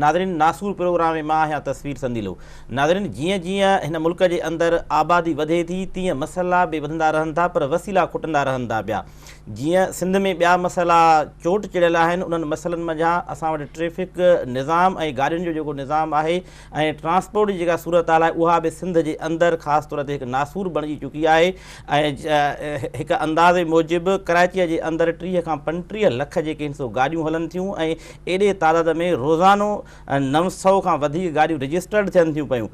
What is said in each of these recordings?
ناظرين ناسور پروگرام ۾ مان آهيان تصوير سنديلو. ناظرين جيئن جيئن هن ملڪ جي اندر آبادي وڌي ٿي تيئن مسئلا به وڌندا رهن ٿا پر وسيلا کٽندا رهن ٿا پيا. جيئن سنڌ ۾ ٻيا مسئلا چوٽ چڙهيل آهن انهن مسئلن منجهان اسان وٽ ٽريفڪ نظام ۽ گاڏين جو جيڪو نظام آهي ۽ ٽرانسپورٽ جي جيڪا صورتحال آهي اها به سنڌ جي اندر خاص طور تي هڪ ناسور بڻجي چڪي آهي ۽ هڪ اندازي موجب ڪراچيء جي اندر 30 کان 35 لک جيڪي آهن سو گاڏيون هلن ٿيون ۽ ايڏي تعداد ۾ روزانو 900 کان وڌيڪ گاڏيون رجسٽرڊ ٿين ٿيون پيون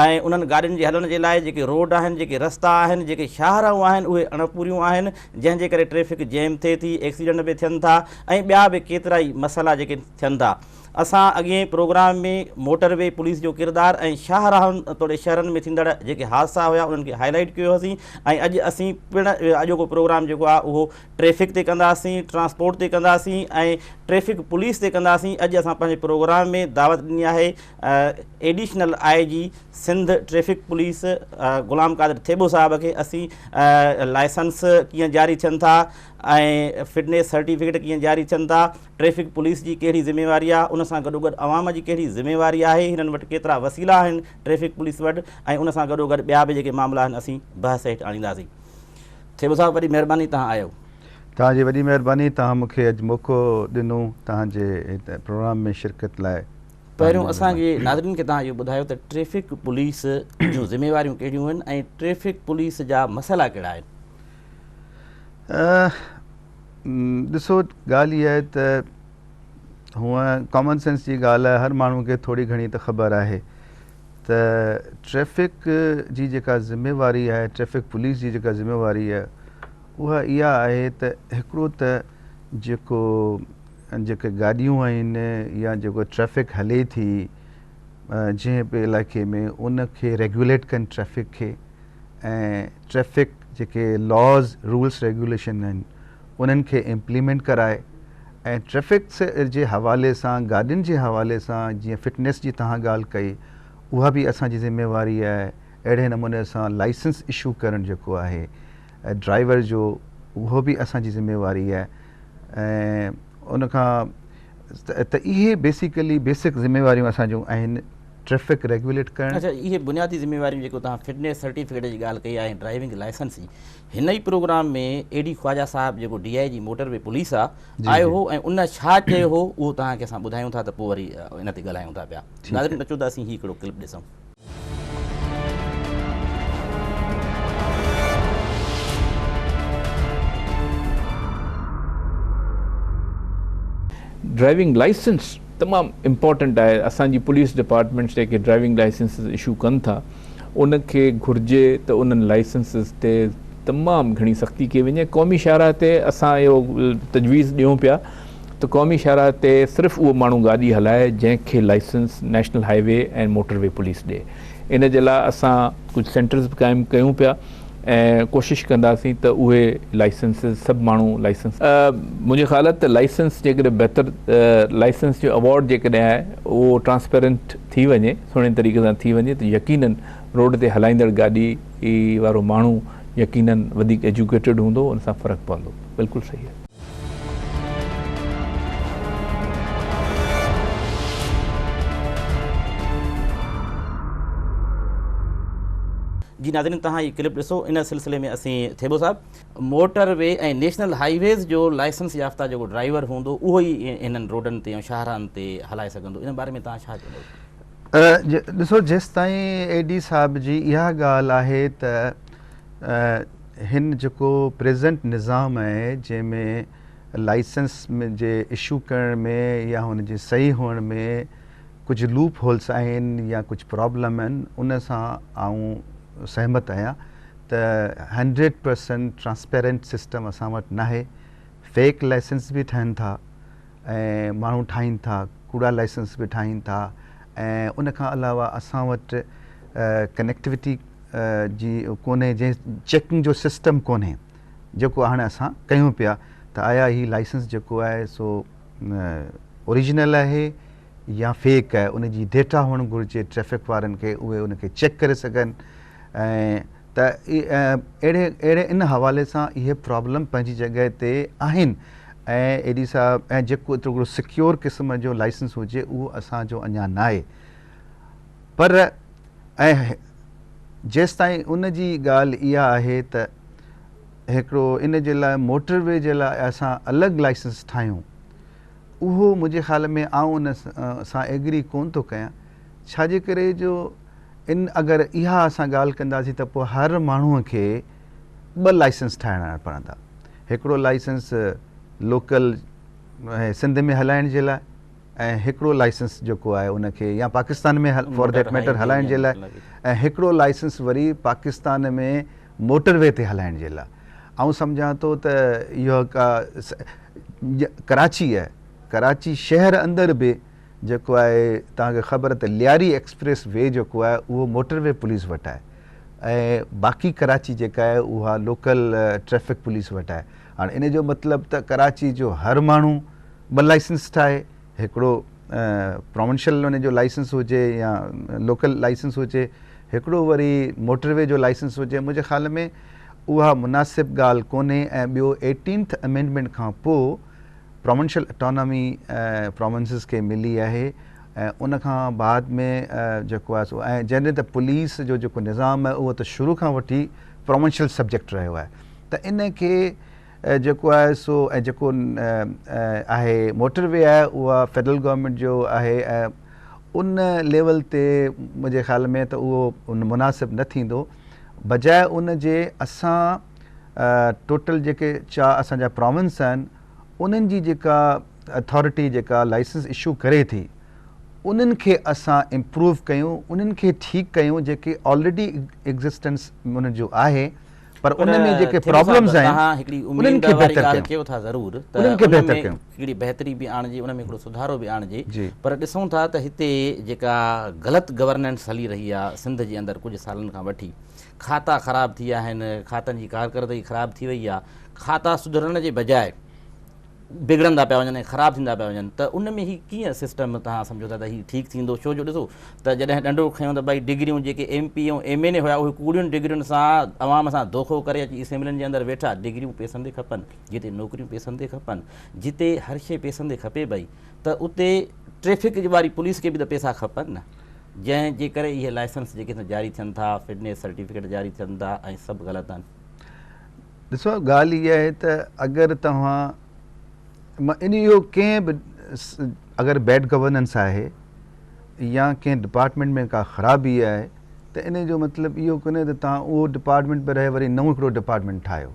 ۽ انهن گاڏين جي هلڻ جي لاء جيڪي روڊ آهن جيڪي رستا آهن جيڪي شاهراهون آهن اهي اڻپوريون آهن جنهن جي ڪري ٽريفڪ جيم ٿئي ٿي ايڪسيڊنٽ به ٿين ٿا ۽ ٻيا به ڪيترائي مسئلا جيڪي ٿين ٿا. اسان اڳئين پروگرام ۾ موٽر وي پوليس جو ڪردار ۽ شاهراهن توڙي شهرن ۾ ٿيندڙ جيڪي حادثا هيا انهن کي هائي لائيٽ ڪيو هوسين ۽ اڄ اسين پڻ اڄوڪو پروگرام جيڪو آهي اهو ٽريفڪ تي ڪنداسين ٽرانسپورٽ تي ڪنداسين ۽ ٽريفڪ پوليس تي ڪنداسين اڄ اسان پنهنجي پروگرام ۾ دعوت ڏني آهي additional I G Sindh traffic police Ghulam Qadir Thebo صاحب کي اسين لائسنس ڪيئن جاري ٿين ٿا ۽ فٽنيس سرٽيفڪيٽ ڪيئن جاري ٿين ٿا ٽريفڪ پوليس جي ڪهڙي ذميواري آهي، ان سان گڏوگڏ عوام جي ڪهڙي ذميواري آهي، هنن وٽ ڪيترا وسيلا آهن ٽريفڪ پوليس وٽ ۽ ان سان گڏوگڏ ٻيا به جيڪي معاملا آهن اسين بحث هيٺ آڻينداسين. ٿيٻو صاحب وڏي مهرباني توهان آيو. توهان جي وڏي مهرباني توهان مون کي اڄ موقعو ڏنو توهان جي هن پروگرام ۾ شرڪت لاء. پهريون اسان جي ناظرين کي توهان اهو ٻڌايو ته ٽريفڪ پوليس جون ذميواريون ڪهڙيون آهن ۽ ٽريفڪ پوليس جا مسئلا ڪهڙا آهن؟ ڏسو ڳالهه اها آهي ته هونء ڪامن سينس جي ڳالهه آهي هر ماڻهو کي ٿوري گهڻي ته خبر آهي ته ٽريفڪ جي جيڪا ذميواري آهي ٽريفڪ پوليس جي جيڪا ذميواري آهي اها اها آهي ته هڪڙو ته جيڪو جيڪي گاڏيون آهن يا جيڪو ٽريفڪ هلي ٿي جنهن به علائقي ۾ ان کي ريگيوليٽ ڪن ٽريفڪ کي ۽ ٽريفڪ جيڪي لاز رولس ريگيوليشن آهن انهن کي امپليمينٽ ڪرائي ۽ ٽريفڪ جي حوالي سان گاڏين جي حوالي سان جيئن فٽنيس جي توهان ڳالهه ڪئي اها به اسان جي ذميواري آهي اهڙي نموني سان لائسنس اشو ڪرڻ جيڪو آهي ڊرائيور جو اهو به اسان جي ذميواري آهي ۽ ان کان ته اهي بيسيڪلي بيسڪ ذميواريون اسان جون آهن ٽريفڪ ريگيوليٽ ڪرڻ. اڇا اهي بنيادي ذميواريون جيڪو توهان فٽنيس سرٽيفڪيٽ جي ڳالهه ڪئي آهي ۽ ڊرائيونگ لائسنس جي هن ئي پروگرام ۾ اي ڊي خواجا صاحب جيڪو ڊي I جي موٽر وي پوليس آ آيو هو ۽ ان ڇا چيو هو اهو توهان کي اسان ٻڌايون ٿا ته پوء وري ان تي ڳالهايون ٿا پيا ناظرين اچو ته اسين هي هڪڙو ڪلپ ڏسون. ڊرائيونگ لائسنس تمام امپارٽنٽ آهي اسان جي پوليس ڊپارٽمينٽس جيڪي ڊرائيونگ لائسنسز اشو ڪن ٿا ان کي گهرجي ته انهن لائسنسز تي تمام گهڻي سختي ڪئي وڃي قومي شاهراهه تي اسان اهو تجويز ڏيون پيا ته قومي شاهراهه تي صرف اهو ماڻهو گاڏي هلائي جنهن کي licence national highway ۽ motorway police ڏي ان جي لاء اسان ڪجهه سينٽرز به قائم ڪيون پيا ۽ ڪوشش ڪنداسين ته اهي لائسنسز سڀ ماڻهو لائسنس منهنجي خيال آهي ته لائسنس جيڪڏهن بهتر لائسنس جو اوارڊ جيڪڏهن آهي اهو ٽرانسپيرنٽ ٿي وڃي سهڻي طريقي سان ٿي وڃي ته يقينن روڊ تي هلائيندڙ گاڏي وارو ماڻهو يقينن وڌيڪ ايجوڪيٽيڊ هوندو ان سان فرق پوندو بلڪل صحيح آهي. جي ناظرين توهان هي ڪلپ ڏسو ان سلسلي ۾ اسين ٿيٻو صاحب موٽر وي ۽ نيشنل هائي ويز جو لائسنس يافته جيڪو ڊرائيور هوندو اهو ئي انهن روڊن تي ۽ شاهراهن تي هلائي سگهندو ان باري ۾ توهان ڇا چوندو؟ ڏسو جيستائين اي ڊي صاحب جي اها ڳالهه آهي ته هن جيڪو پريزنٽ نظام آهي جنهن ۾ لائسنس جي اشو ڪرڻ ۾ يا هن جي صحيح هئڻ ۾ ڪجهه لوپ هولس آهن يا ڪجهه پرابلم آهن ان سان آئون سهمت آهيان ته هنڊريڊ پرسنٽ ٽرانسپيرنٽ سسٽم اسان وٽ ناهي فيڪ لائسنس به ٺهن ٿا ۽ ماڻهو ٺاهين ٿا ڪوڙا لائسنس به ٺاهين ٿا ۽ ان کان علاوه اسان وٽ ڪنيڪٽوٽي جي ڪونهي جنهن چيڪنگ جو سسٽم ڪونهي جيڪو هاڻي اسان ڪيون پيا ته آيا هي لائسنس جيڪو آهي سو اوريجنل آهي يا فيڪ آهي ان جي ڊيٽا هئڻ گهرجي ٽريفڪ وارن کي اهي ان کي چيڪ ڪري سگهن ۽ ته اهڙي اهڙي ان حوالي سان اهي پرابلم پنهنجي جڳهه تي آهن ۽ ايڏي صاحب ۽ جيڪو ايترو هڪڙو سيڪيور قسم جو لائسنس هجي اهو اسان جو اڃا ناهي پر ۽ جيستائين ان جي ڳالهه اها آهي ته هڪڙو ان جي لاء موٽر وي جي لاء اسان الڳ لائسنس ٺاهيون اهو منهنجي خيال ۾ آئون ان سان ايگري ڪون ٿو ڪيان ڇاجي ڪري جو ان اگر اها اسان ڳالهه ڪنداسين ته پوء هر ماڻهو کي ٻه لائسنس ٺاهڻا پوندا هڪڙو لائسنس لوڪل سنڌ ۾ هلائڻ جي لاء ۽ هڪڙو لائسنس جيڪو آهي ان کي يا پاڪستان ۾ فار that matter هلائڻ جي لاء ۽ هڪڙو لائسنس وري پاڪستان ۾ موٽر وي تي هلائڻ جي لاء آئون سمجهان ٿو ته اهو ڪا ڪراچي آهي ڪراچي شهر اندر به جيڪو آهي توهان کي خبر ته لياري ايڪسپريس وي جيڪو آهي اهو موٽر وي پوليس وٽ آهي ۽ باقي ڪراچي جيڪا آهي اها لوڪل ٽريفڪ پوليس وٽ آهي هاڻي ان جو مطلب ته ڪراچي جو هر ماڻهو ٻه لائسنس ٺاهي هڪڙو پراونشل ان جو لائسنس هجي يا لوڪل لائسنس هجي هڪڙو وري موٽر وي جو لائسنس هجي منهنجي خيال ۾ اها مناسب ڳالهه ڪونهي ۽ ٻيو ايٽينٿ امينڊمينٽ کان پوء پراونشل اٽانامي پراونسز کي ملي آهي ۽ ان کان بعد ۾ جيڪو آهي سو ۽ جڏهن ته پوليس جو جيڪو نظام آهي اهو ته شروع کان وٺي پراونشل سبجيڪٽ رهيو آهي ته ان کي جيڪو آهي سو ۽ جيڪو آهي موٽر وي آهي اها فيڊرل گورنمينٽ جو آهي ۽ ان ليول تي منهنجي خيال ۾ ته اهو مناسب نه ٿيندو بجاء ان جي اسان ٽوٽل جيڪي چا اسان جا پراونس آهن انهن جي جيڪا اٿارٽي جيڪا لائسنس اشو ڪري ٿي انهن کي اسان امپروو ڪيون انهن کي ٺيڪ ڪيون جيڪي آلريڊي ايگزسٽنس انهن جو آهي پر ان ۾ جيڪي پرابلمز آهن انهن کي بهتر ڪيون ٿا ضرور ته انهن کي بهتر ڪيون هڪڙي بهتري به آڻجي ان ۾ هڪڙو سڌارو به آڻجي پر ڏسون ٿا ته هتي جيڪا غلط گورننس هلي رهي آهي سنڌ جي اندر ڪجهه سالن کان وٺي کاتا خراب ٿي ويا آهن کاتن جي ڪارڪردگي خراب ٿي وئي آهي کاتا سڌرڻ جي بجاء بگڙندا پيا وڃن ۽ خراب ٿيندا پيا وڃن ته ان ۾ هي ڪيئن سسٽم توهان سمجهو ٿا ته هي ٺيڪ ٿيندو ڇو جو ڏسو ته جڏهن ڏنڊو کنيو ته ڀائي ڊگريون جيڪي ايم پي ۽ ايم اين اي هيا اهي ڪوڙين ڊگرين سان عوام سان دوکو ڪري اچي اسيمبلين جي اندر ويٺا ڊگريون پيسن تي کپن جتي نوڪريون پيسن تي کپن جتي هر شي پيسن تي کپي پئي ته اتي ٽريفڪ واري پوليس کي به ته پيسا کپن نه جنهن جي ڪري اهي لائسنس جيڪي جاري ٿين ٿا فٽنيس سرٽيفڪيٽ جاري ٿين ٿا ۽ سڀ غلط آهن. ڏسو ڳالهه اها آهي ته اگر توهان ان اهو ڪنهن به اگر بيڊ گورننس آهي يا ڪنهن ڊپارٽمينٽ ۾ ڪا خرابي آهي ته ان جو مطلب اهو ڪونهي ته توهان اهو ڊپارٽمينٽ به رهي وري نئون هڪڙو ڊپارٽمينٽ ٺاهيو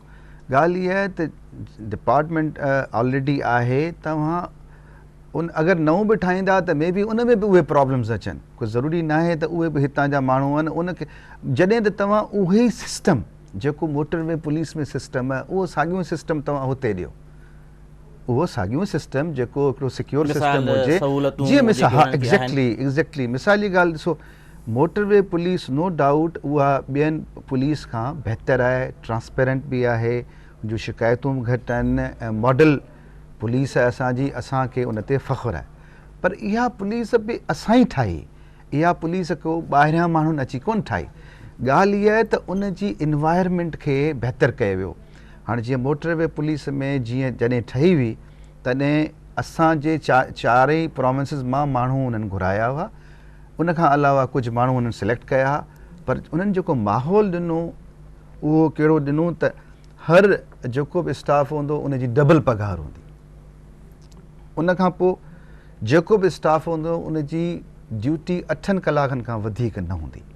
ڳالهه اها آهي ته ڊپارٽمينٽ آلريڊي آهي توهان ان اگر نئون به ٺاهيندا ته مي بي ان ۾ به اهي پرابلمز اچن ڪو ضروري ناهي ته اهي به هتان جا ماڻهو آهن ان کي جڏهن ته توهان اهي ئي سسٽم جيڪو موٽر وي پوليس ۾ سسٽم آهي اهو ساڳيون سسٽم توهان هتي ڏيو اهو ساڳيون سسٽم جيڪو هڪڙو سيڪيور سسٽم هجي جيئن مثال ها ايگزيڪٽلي ايگزيڪٽلي مثال جي ڳالهه ڏسو motorway police no doubt اها ٻين پوليس کان بهتر آهي ٽرانسپيرنٽ به آهي جو شڪايتون به گهٽ آهن ۽ ماڊل پوليس آهي اسان جي اسان کي ان تي فخر آهي پر اها پوليس به اسان ئي ٺاهي اها پوليس ڪو ٻاهريان ماڻهن اچي ڪونه ٺاهي ڳالهه اها آهي ته ان جي انوائرمينٽ کي بهتر ڪيو ويو هاڻي جيئن موٽر وي پوليس ۾ جيئن جڏهن ٺهي هئي تڏهن اسان جي چارئي پراونسز مان ماڻهو انهن گهرايا هئا ان کان علاوه ڪجهه ماڻهو انهن سليڪٽ ڪيا هئا پر انهن جيڪو ماحول ڏنو اهو ڪهڙو ڏنو ته هر جيڪو به اسٽاف هوندو ان جي ڊبل پگهار هوندي ان کان پوء جيڪو به اسٽاف هوندو ان جي ڊيوٽي اٺن ڪلاڪن کان وڌيڪ نه هوندي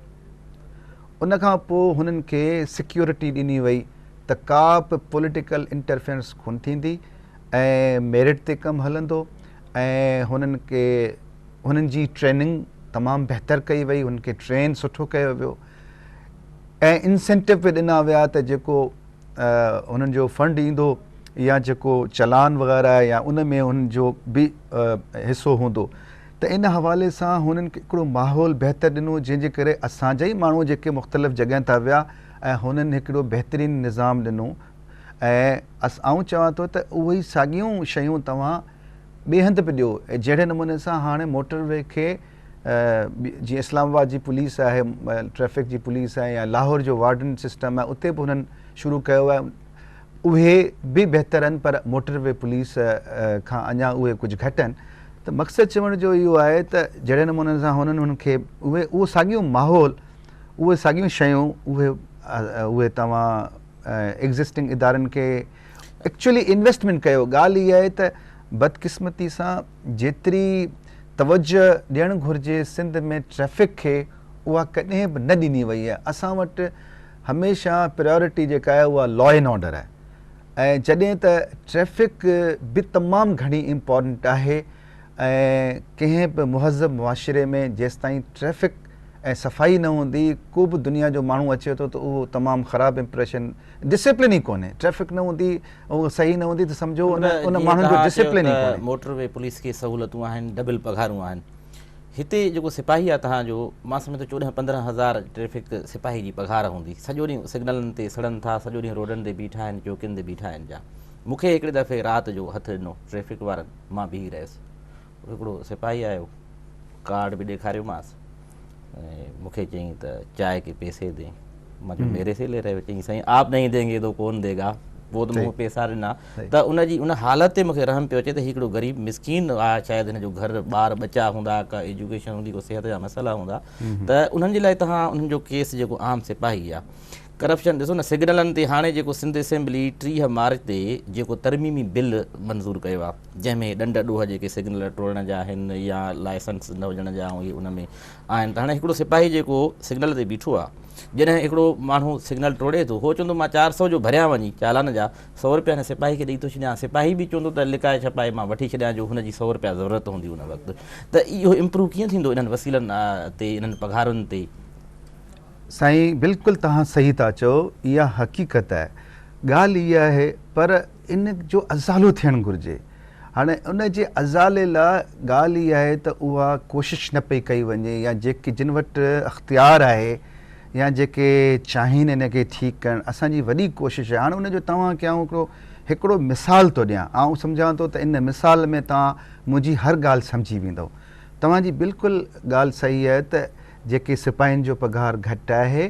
ان کان پوء هنن کي سيڪيورٽي ڏني وئي ته ڪا به پوليٽيڪل انٽرفيئرنس ڪون ٿيندي ۽ ميرٽ تي ڪم هلندو ۽ هنن کي هنن جي ٽريننگ تمام بهتر ڪئي وئي هنن کي ٽرين سٺو ڪيو ويو ۽ انسينٽو به ڏنا ويا ته جيڪو انهن جو فنڊ ايندو يا جيڪو چلان وغيره يا ان ۾ انهن جو به حصو هوندو ته ان حوالي سان هنن کي هڪڙو ماحول بهتر ڏنو جنهن جي ڪري اسان جا ئي ماڻهو جيڪي مختلف جڳهين تان ويا ۽ هنن هڪڙو بهترين نظام ڏنو ۽ آئون چوان ٿو ته اهي ئي ساڳيون شيون توهان ٻئي هنڌ به ڏيو جهڙي نموني سان هاڻي موٽر وي کي جيئن اسلام آباد جي پوليس آهي ٽريفڪ جي پوليس آهي يا لاهور جو وارڊن سسٽم آهي اتي به هنن شروع ڪيو آهي اهي به بهتر آهن پر موٽر وي پوليس کان اڃا اهي ڪجهه گهٽ آهن ته مقصد چوڻ جو اهو آهي ته جهڙي نموني سان هنن هن کي اهي اهو ساڳيو ماحول اهي ساڳيون شيون اهي اهي توهان ايگزسٽنگ ادارن کي ايڪچولي انويسٽمينٽ ڪيو ڳالهه اها آهي ته بدقسمتي سان جيتري توجه ڏيڻ گهرجي سنڌ ۾ ٽريفڪ کي اها ڪڏهن به نه ڏني وئي آهي اسان وٽ هميشه پريارٽي جيڪا آهي اها لا اينڊ آرڊر آهي ۽ جڏهن ته ٽريفڪ به تمام گهڻي امپارٽنٽ آهي ۽ ڪنهن به مهذب معاشري ۾ جيستائين ٽريفڪ ۽ صفائي نه هوندي ڪو به دنيا جو ماڻهو اچي ٿو ته اهو تمام خراب امپريشن ڊسپلن ئي ڪونهي ٽريفڪ نه هوندي اهو صحيح نه هوندي ته سمجهو ان ان ماڻهن جو ڊسپلن ئي ڪونهي. موٽر وي پوليس کي سهولتون آهن ڊبل پگهارون آهن هتي جيڪو سپاهي آهي توهان جو مان سمجهان ٿو 14 15 هزار ٽريفڪ سپاهي جي پگهار هوندي سڄو ڏينهن سگنلن تي سڙن ٿا سڄو ڏينهن روڊن تي بيٺا آهن چوڪين تي بيٺا آهن جا مون کي هڪڙي دفعي رات جو هٿ ڏنو ٽريفڪ وارن مان بيهي رهيس هڪڙو سپاهي آيو ڪارڊ به ڏيکاريومانس ۽ مون کي چيائين ته چائي ڪي پيسي the مان چيو ميري سي لي رهي هو چيائين سائين آپ نهين دينگي تو ڪون ديگا پوء ته مون پيسا ڏنا ته ان جي ان حالت تي مون کي رحم پيو اچي ته هي هڪڙو غريب مسڪين آهي شايد هن جو گهر ٻار ٻچا هوندا ڪا ايجوڪيشن هوندي ڪو صحت جا مسئلا هوندا ته انهن جي لاء توهان انهن جو ڪيس جيڪو عام سپاهي آهي ڪرپشن ڏسو نه سگنلن تي هاڻي جيڪو سنڌ اسيمبلي 30 مارچ تي جيڪو ترميمي بل منظور ڪيو آهي جنهن ۾ ڏنڊ ڏوهه جيڪي سگنل ٽوڙڻ جا آهن يا لائسنس نه هجڻ جا اهي ان ۾ آهن ته هاڻي هڪڙو سپاهي جيڪو سگنل تي بيٺو آهي جڏهن هڪڙو ماڻهو سگنل ٽوڙي ٿو هو چوندو مان 400 جو ڀريان وڃي چالان جا 100 روپيا هن سپاهي کي ڏئي ٿو ڇڏيان سپاهي به چوندو ته لڪائي ڇپائي مان وٺي ڇڏيان جو هن جي 100 روپيا ضرورت هوندي ان وقت ته اهو امپروو ڪيئن ٿيندو انهن وسيلن تي انهن پگهارن تي. سائين بلڪل توهان صحيح ٿا چئو اها حقيقت آهي ڳالهه اها آهي پر ان جو ازالو ٿيڻ گهرجي هاڻي ان جي ازالي لاء ڳالهه اها آهي ته اها ڪوشش نه پئي ڪئي وڃي يا جيڪي جن وٽ اختيار آهي يا جيڪي چاهين ان کي ٺيڪ ڪرڻ اسان جي وڏي ڪوشش آهي هاڻي ان جو توهان کي آئون هڪڙو هڪڙو مثال ٿو ڏيان آئون سمجهان ٿو ته ان مثال ۾ توهان منهنجي هر ڳالهه سمجهي ويندؤ توهان جي بلڪل ڳالهه صحيح آهي ته جيڪي سپاهين جو پگهار گهٽ آهي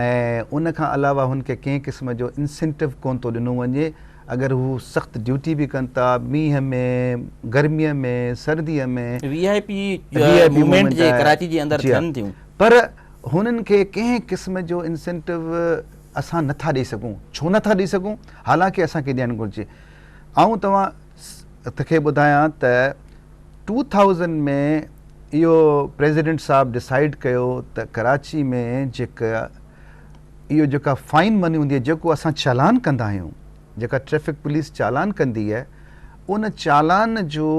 ۽ ان کان علاوه هن کي ڪنهن قسم جو انسينٽو ڪونه ٿو ڏنو وڃي اگر هو سخت ڊيوٽي به ڪن ٿا مينهن ۾ گرمي ۾ سردي ۾. وي آء پي موومينٽ جي ڪراچي جي اندر ٿين ٿيون. پر هنن کي ڪنهن قسم جو انسينٽو اسان نٿا ڏئي سگهون ڇو نٿا ڏئي سگهون حالانڪه اسان کي ڏيڻ گهرجي آئون توهان کي ٻڌايان ته ٽو ٿائوزنڊ ۾ اهو پريزيڊنٽ صاحب ڊسائيڊ ڪيو ته ڪراچي ۾ جيڪا اهو جيڪا فائن مني هوندي آهي جيڪو اسان چالان ڪندا آهيون جيڪا ٽريفڪ پوليس چالان ڪندي آهي ان چالان جو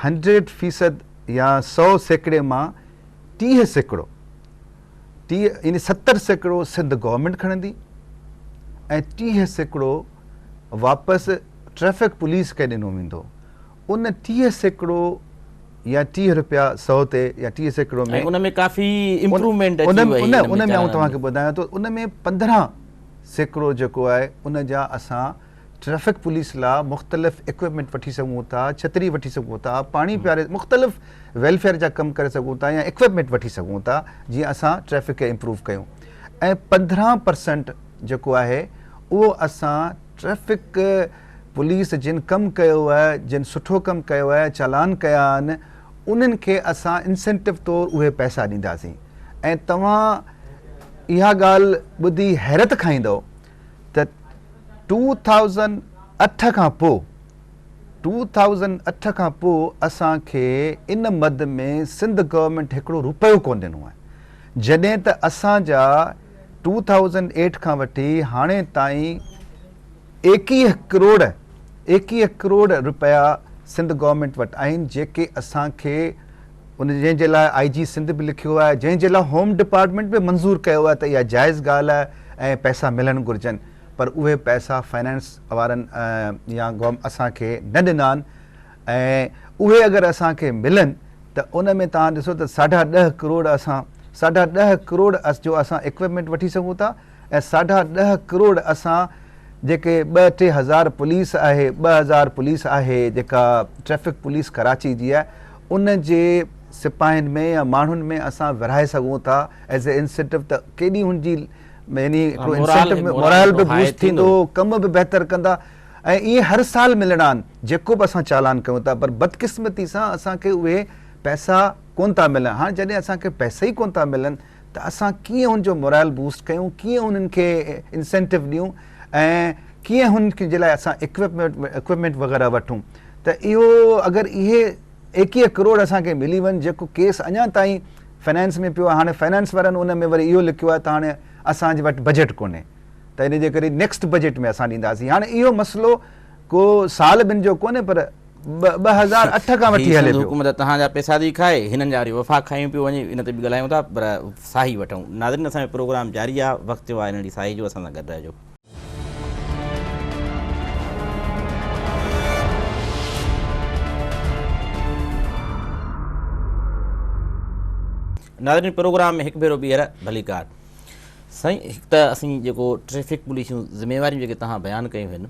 هنڊريڊ فيصد يا 100% مان 30% 30 يعني 70% سنڌ گورنمينٽ کڻندي ۽ 30% واپس ٽريفڪ پوليس کي ڏنو ويندو ان 30% يا 30 روپيا 100 تي يا 30% ۾ ۽ ان ۾ ڪافي امپروومينٽ اچي وئي ان ان ۾ آئون توهان کي ٻڌايان ٿو ان ۾ 15% جيڪو آهي ان جا اسان ٽريفڪ پوليس لا مختلف اڪوپمينٽ وٺي سگهون ٿا ڇتري وٺي سگهون ٿا پاڻي پياري مختلف ويلفيئر جا ڪم ڪري سگهون ٿا يا اڪوپمينٽ وٺي سگهون ٿا جيئن اسان ٽريفڪ کي امپروو ڪيون ۽ 15% جيڪو آهي اهو اسان ٽريفڪ پوليس جن ڪم ڪيو آهي جن سٺو ڪم ڪيو آهي چالان ڪيا آهن انهن کي اسان انسينٽو طور اهي پئسا ڏينداسين ۽ توهان اها ڳالهه ٻڌي حيرت کائيندؤ ته 2008 کان پوء 2008 کان پوء اسان کي ان مد ۾ سنڌ گورنمينٽ هڪڙو روپيو ڪونه ڏنو آهي جڏهن ته اسان جا 2008 کان وٺي هاڻي تائين 21 ڪروڙ 21 ڪروڙ رپيا سنڌ گورنمينٽ وٽ آهن جيڪي اسان کي ان جنهن جي لاء آئي جي سنڌ به لکيو آهي جنهن جي لاء هوم ڊپارٽمينٽ به منظور ڪيو آهي ته اها جائز ڳالهه آهي ۽ پئسا ملڻ گهرجن پر اهي پئسا فائنانس وارن يا اسان کي نه ڏنا آهن ۽ اهي اگر اسان کي ملن ته ان ۾ توهان ڏسو ته ساڍا ڏهه ڪروڙ اسان ساڍا ڏهه ڪروڙ جو اسان اڪوپمينٽ وٺي سگهون ٿا ۽ ساڍا ڏهه ڪروڙ اسان جيڪي ٻه ٽي هزار پوليس آهي 2000 پوليس آهي جيڪا ٽريفڪ پوليس ڪراچي جي آهي ان جي سپاهين ۾ يا ماڻهن ۾ اسان ورهائي سگهون ٿا ايز اي انسينٽو ته ڪيڏي هن جي يعني هڪڙو انسينٽو مورال به بوسٽ ٿيندو، ڪم به بهتر ڪندا ۽ ائين هر سال ملڻا آهن جيڪو به اسان چالان ڪيون ٿا پر بدقسمتي سان اسان کي اهي پئسا ڪون ٿا ملن. هاڻ جڏهن اسان کي پئسا ئي ڪون ٿا ملن ته اسان ڪيئن هن جو مورال بوسٽ ڪيون، ڪيئن انهن کي انسينٽو ڏيون ۽ ڪيئن هن جي لاء اسان اڪوپمينٽ وغيره وٺون ته اهو اگر اهي 21 ڪروڙ اسان کي ملي وڃ جيڪو ڪيس اڃا تائين فنانس ۾ پيو آهي. هاڻي فنانس وارن ان ۾ وري اهو لکيو آهي ته هاڻي اسان جي وٽ بجيٽ ڪونهي ته ان جي ڪري نيڪسٽ بجيٽ ۾ اسان ڏينداسين. هاڻي اهو مسئلو ڪو سال ٻن جو ڪونهي پر 2008 کان وٺي هلي پيو. حڪومت توهان جا پئسا ٿي کائي هنن جا وري وفاق کائيون پيو وڃي ان تي به ڳالهايون ٿا پر ساهي وٺون. ناظرين اسان جو پروگرام جاري آهي وقت ٿيو آهي ننڍي ساهي جو اسان سان گڏ رهجو. ناظرين پروگرام ۾ هڪ ڀيرو ٻيهر ڀليڪار. سائين هڪ ته اسين جيڪو ٽريفڪ پوليس جون ذميواريون جيڪي توهان بيان ڪيون آهن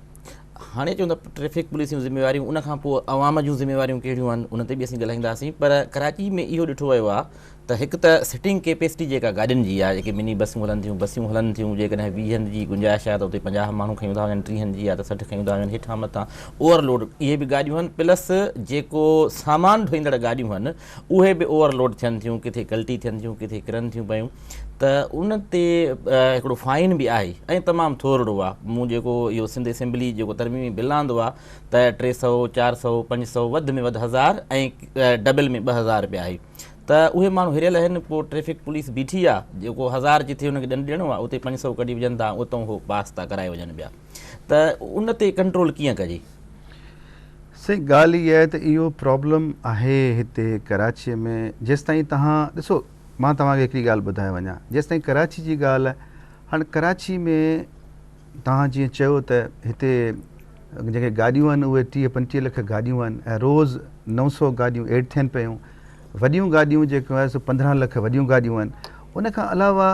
هاڻي چون ٿا ٽريفڪ پوليس جون ذميواريون ان کان پوء عوام جون ذميواريون ڪهڙيون آهن ان تي به اسين ڳالهائينداسين پر ڪراچي ۾ اهو ڏٺو ويو آهي ته هڪ ته سٽنگ ڪيپيسٽي جيڪا گاڏين جي آهي جيڪي مني بسون هلن ٿيون بسيون هلن ٿيون جيڪڏهن ويهن جي گنجائش آهي ته اتي 50 ماڻهو کنيون ٿا وڃن ٽيهن جي آهي ته 60 کنيون ٿا وڃن هيٺان مٿان اوور لوڊ اهي به گاڏيون آهن پلس جيڪو سامان ڍوئيندڙ گاڏيون آهن اهي به اوور لوڊ ٿين ٿيون ڪٿي ڪلٽي ٿين ٿيون ڪٿي ڪرن ٿيون پيون ته ان تي هڪڙو فائن به آهي ۽ تمام ٿورڙو آهي مون جيڪو اهو سنڌ اسيمبلي جيڪو ترميمي بل آندو آهي ته 300 400 500 وڌ ۾ وڌ 1000 ۽ ڊبل ۾ 2000 رپيا آهي ته اهي ماڻهو هريل آهن پوء ٽريفڪ پوليس بيٺي آهي جيڪو 1000 جٿي ان کي ڏنڊ ڏيڻو آهي اتي 500 ڪڍي وجهن ٿا اتان هو پاس ٿا ڪرائي وڃن پيا ته ان تي ڪنٽرول ڪيئن ڪجي؟ سائين ڳالهه اها آهي ته اهو پرابلم آهي هتي ڪراچي ۾ جيستائين توهان ڏسو مان توهان کي هڪڙي ڳالهه ٻڌائي وڃان جيستائين ڪراچي جي ڳالهه هاڻي ڪراچي ۾ توهان جيئن چيو ته هتي جيڪي گاڏيون آهن اهي 30 35 لک گاڏيون آهن ۽ روز 900 گاڏيون ايڊ ٿين پيون وڏيون گاڏيون جيڪو آهي سو 15 لک وڏيون گاڏيون آهن ان کان علاوه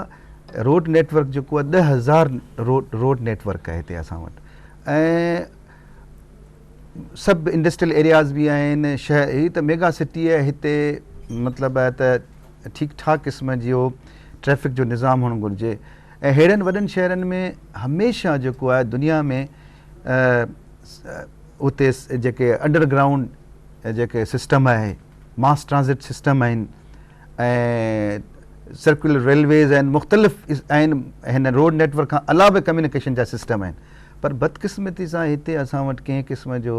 روڊ نيٽورڪ جيڪو آهي 10000 روڊ روڊ نيٽورڪ آهي هتي اسان وٽ ۽ سڀ انڊسٽريل ايرياز به آهن شهر هي ته ميگا سٽي آهي هتي مطلب آهي ته ٺيڪ ٺاڪ قسم جو ٽريفڪ جو نظام هئڻ گهرجي ۽ ههڙن وڏن شهرن ۾ هميشه جيڪو آهي دنيا ۾ اتي جيڪي انڊر گرائونڊ جيڪي سسٽم آهي ماس ٽرانزٽ سسٽم آهن ۽ سرڪولر ريلويز آهن مختلف آهن هن روڊ نيٽورڪ کان علاوه ڪميونيڪيشن جا سسٽم آهن پر بدقسمتي سان هتي اسان وٽ ڪنهن قسم جو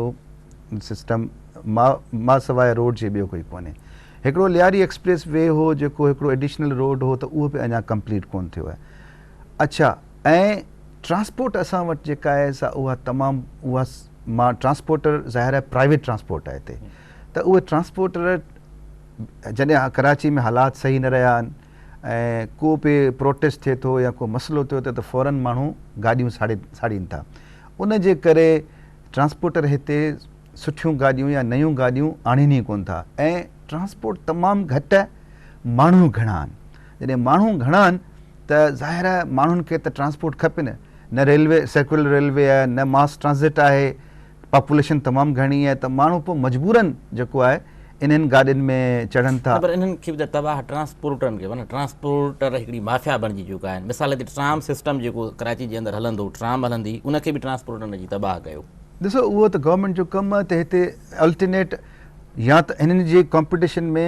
سسٽم ما سواء روڊ جي ٻيو ڪوئي ڪونهي. هڪڙو لياري ايڪسپريس وي هو جيڪو هڪڙو ايڊيشنل روڊ هو ته اهو به اڃا ڪمپليٽ ڪونه ٿيو آهي. اڇا ۽ ٽرانسپورٽ اسان وٽ جيڪا آهي سا اها تمام اها مان ٽرانسپورٽر ظاهر آهي پرائيويٽ ٽرانسپورٽ آهي هتي ته اهي ٽرانسپورٽر جڏهن ڪراچي ۾ حالات صحيح نه رهيا آهن ۽ ڪو به پروٽيسٽ ٿئي ٿو يا ڪو مسئلو ٿئي ٿو ته فورن ماڻهو گاڏيون ساڙي ساڙين ٿا ان جي ڪري ٽرانسپورٽر هتي سٺيون گاڏيون يا نيون گاڏيون آڻين ئي ڪون ٿا ۽ ٽرانسپورٽ تمام گهٽ ماڻهو گهڻا آهن جڏهن ماڻهو گهڻا آهن ته ظاهر آهي ماڻهن کي ته ٽرانسپورٽ کپي نه نه ريلوي سرڪولر ريلوي آهي نه ماس ٽرانزٽ آهي پاپوليشن تمام گهڻي آهي ته ماڻهو پوء مجبورن جيڪو آهي انهن گاڏين ۾ چڙهن ٿا. نه پر انهن کي به ته تباهه ٽرانسپورٽرن کي معنيٰ ٽرانسپورٽر هڪڙي مافيا بڻجي چڪا آهن مثال هتي ٽرام سسٽم جيڪو ڪراچي جي اندر هلندو ٽرام هلندي ان کي به ٽرانسپورٽرن اچي تباهه ڪيو. ڏسو اهو ته گورنمينٽ جو ڪم آهي ته هتي الٽرنيٽ يا ته هنن جي ڪامپٽيشن ۾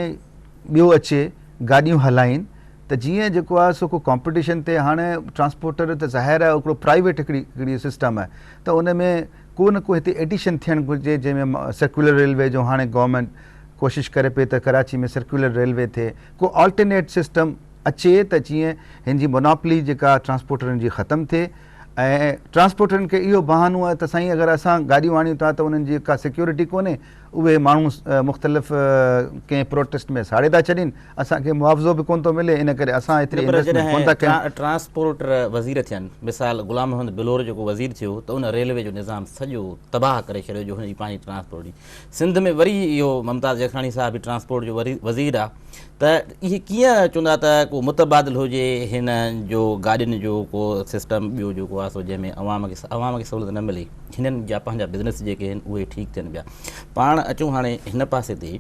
ٻيو اچي گاڏيون هلائين ته جيئن جيڪو آهي سو ڪو ڪامپٽيشن تي هاڻي ٽرانسپورٽر ته ظاهر آهي هڪڙو پرائيويٽ هڪڙي هڪڙي سسٽم آهي ته ان ۾ ڪو نه ڪو هتي ايڊيشن ٿيڻ گهرجي جنهن ۾ سرڪيولر ريلوي جو هاڻي گورنمينٽ ڪوشش ڪري پئي ته ڪراچي ۾ سرڪيولر ريلوي ٿئي ڪو آلٽرنيٽ سسٽم اچي ته جيئن هن جي موناپلي جيڪا ٽرانسپورٽرن جي ختم ٿئي ۽ ٽرانسپورٽرن کي اهو بهانو آهي ته سائين اگر اسان گاڏيون آڻيون ٿا ته انهن جي ڪا سيڪيورٽي ڪونهي اهي ماڻهو مختلف ڪنهن پروٽيسٽ ۾ ساڙي ٿا ڇڏين اسان کي معاوضو به ڪونه ٿو ملي ان ڪري اسان ايتري انويسٽمينٽ ڪونه ٿا ڪيون. ٽرانسپورٽر وزير ٿين مثال غلام محمد بلور جيڪو وزير ٿيو ته ان ريلوي جو نظام سڄو تباهه ڪري ڇڏيو جو هن جي پنهنجي ٽرانسپورٽ جي سنڌ ۾ وري اهو ممتاز جکراڻي صاحب به ٽرانسپورٽ جو وزير آ ته اهي ڪيئن چوندا ته ڪو متبادل هجي هن جو گاڏين جو ڪو سسٽم ٻيو جيڪو آ سو جنهن ۾ عوام کي عوام کي سهولت نه ملي هنن جا پنهنجا بزنس جيڪي آهن اهي ٺيڪ ٿين پيا پاڻ اچون هاڻي هن پاسي تي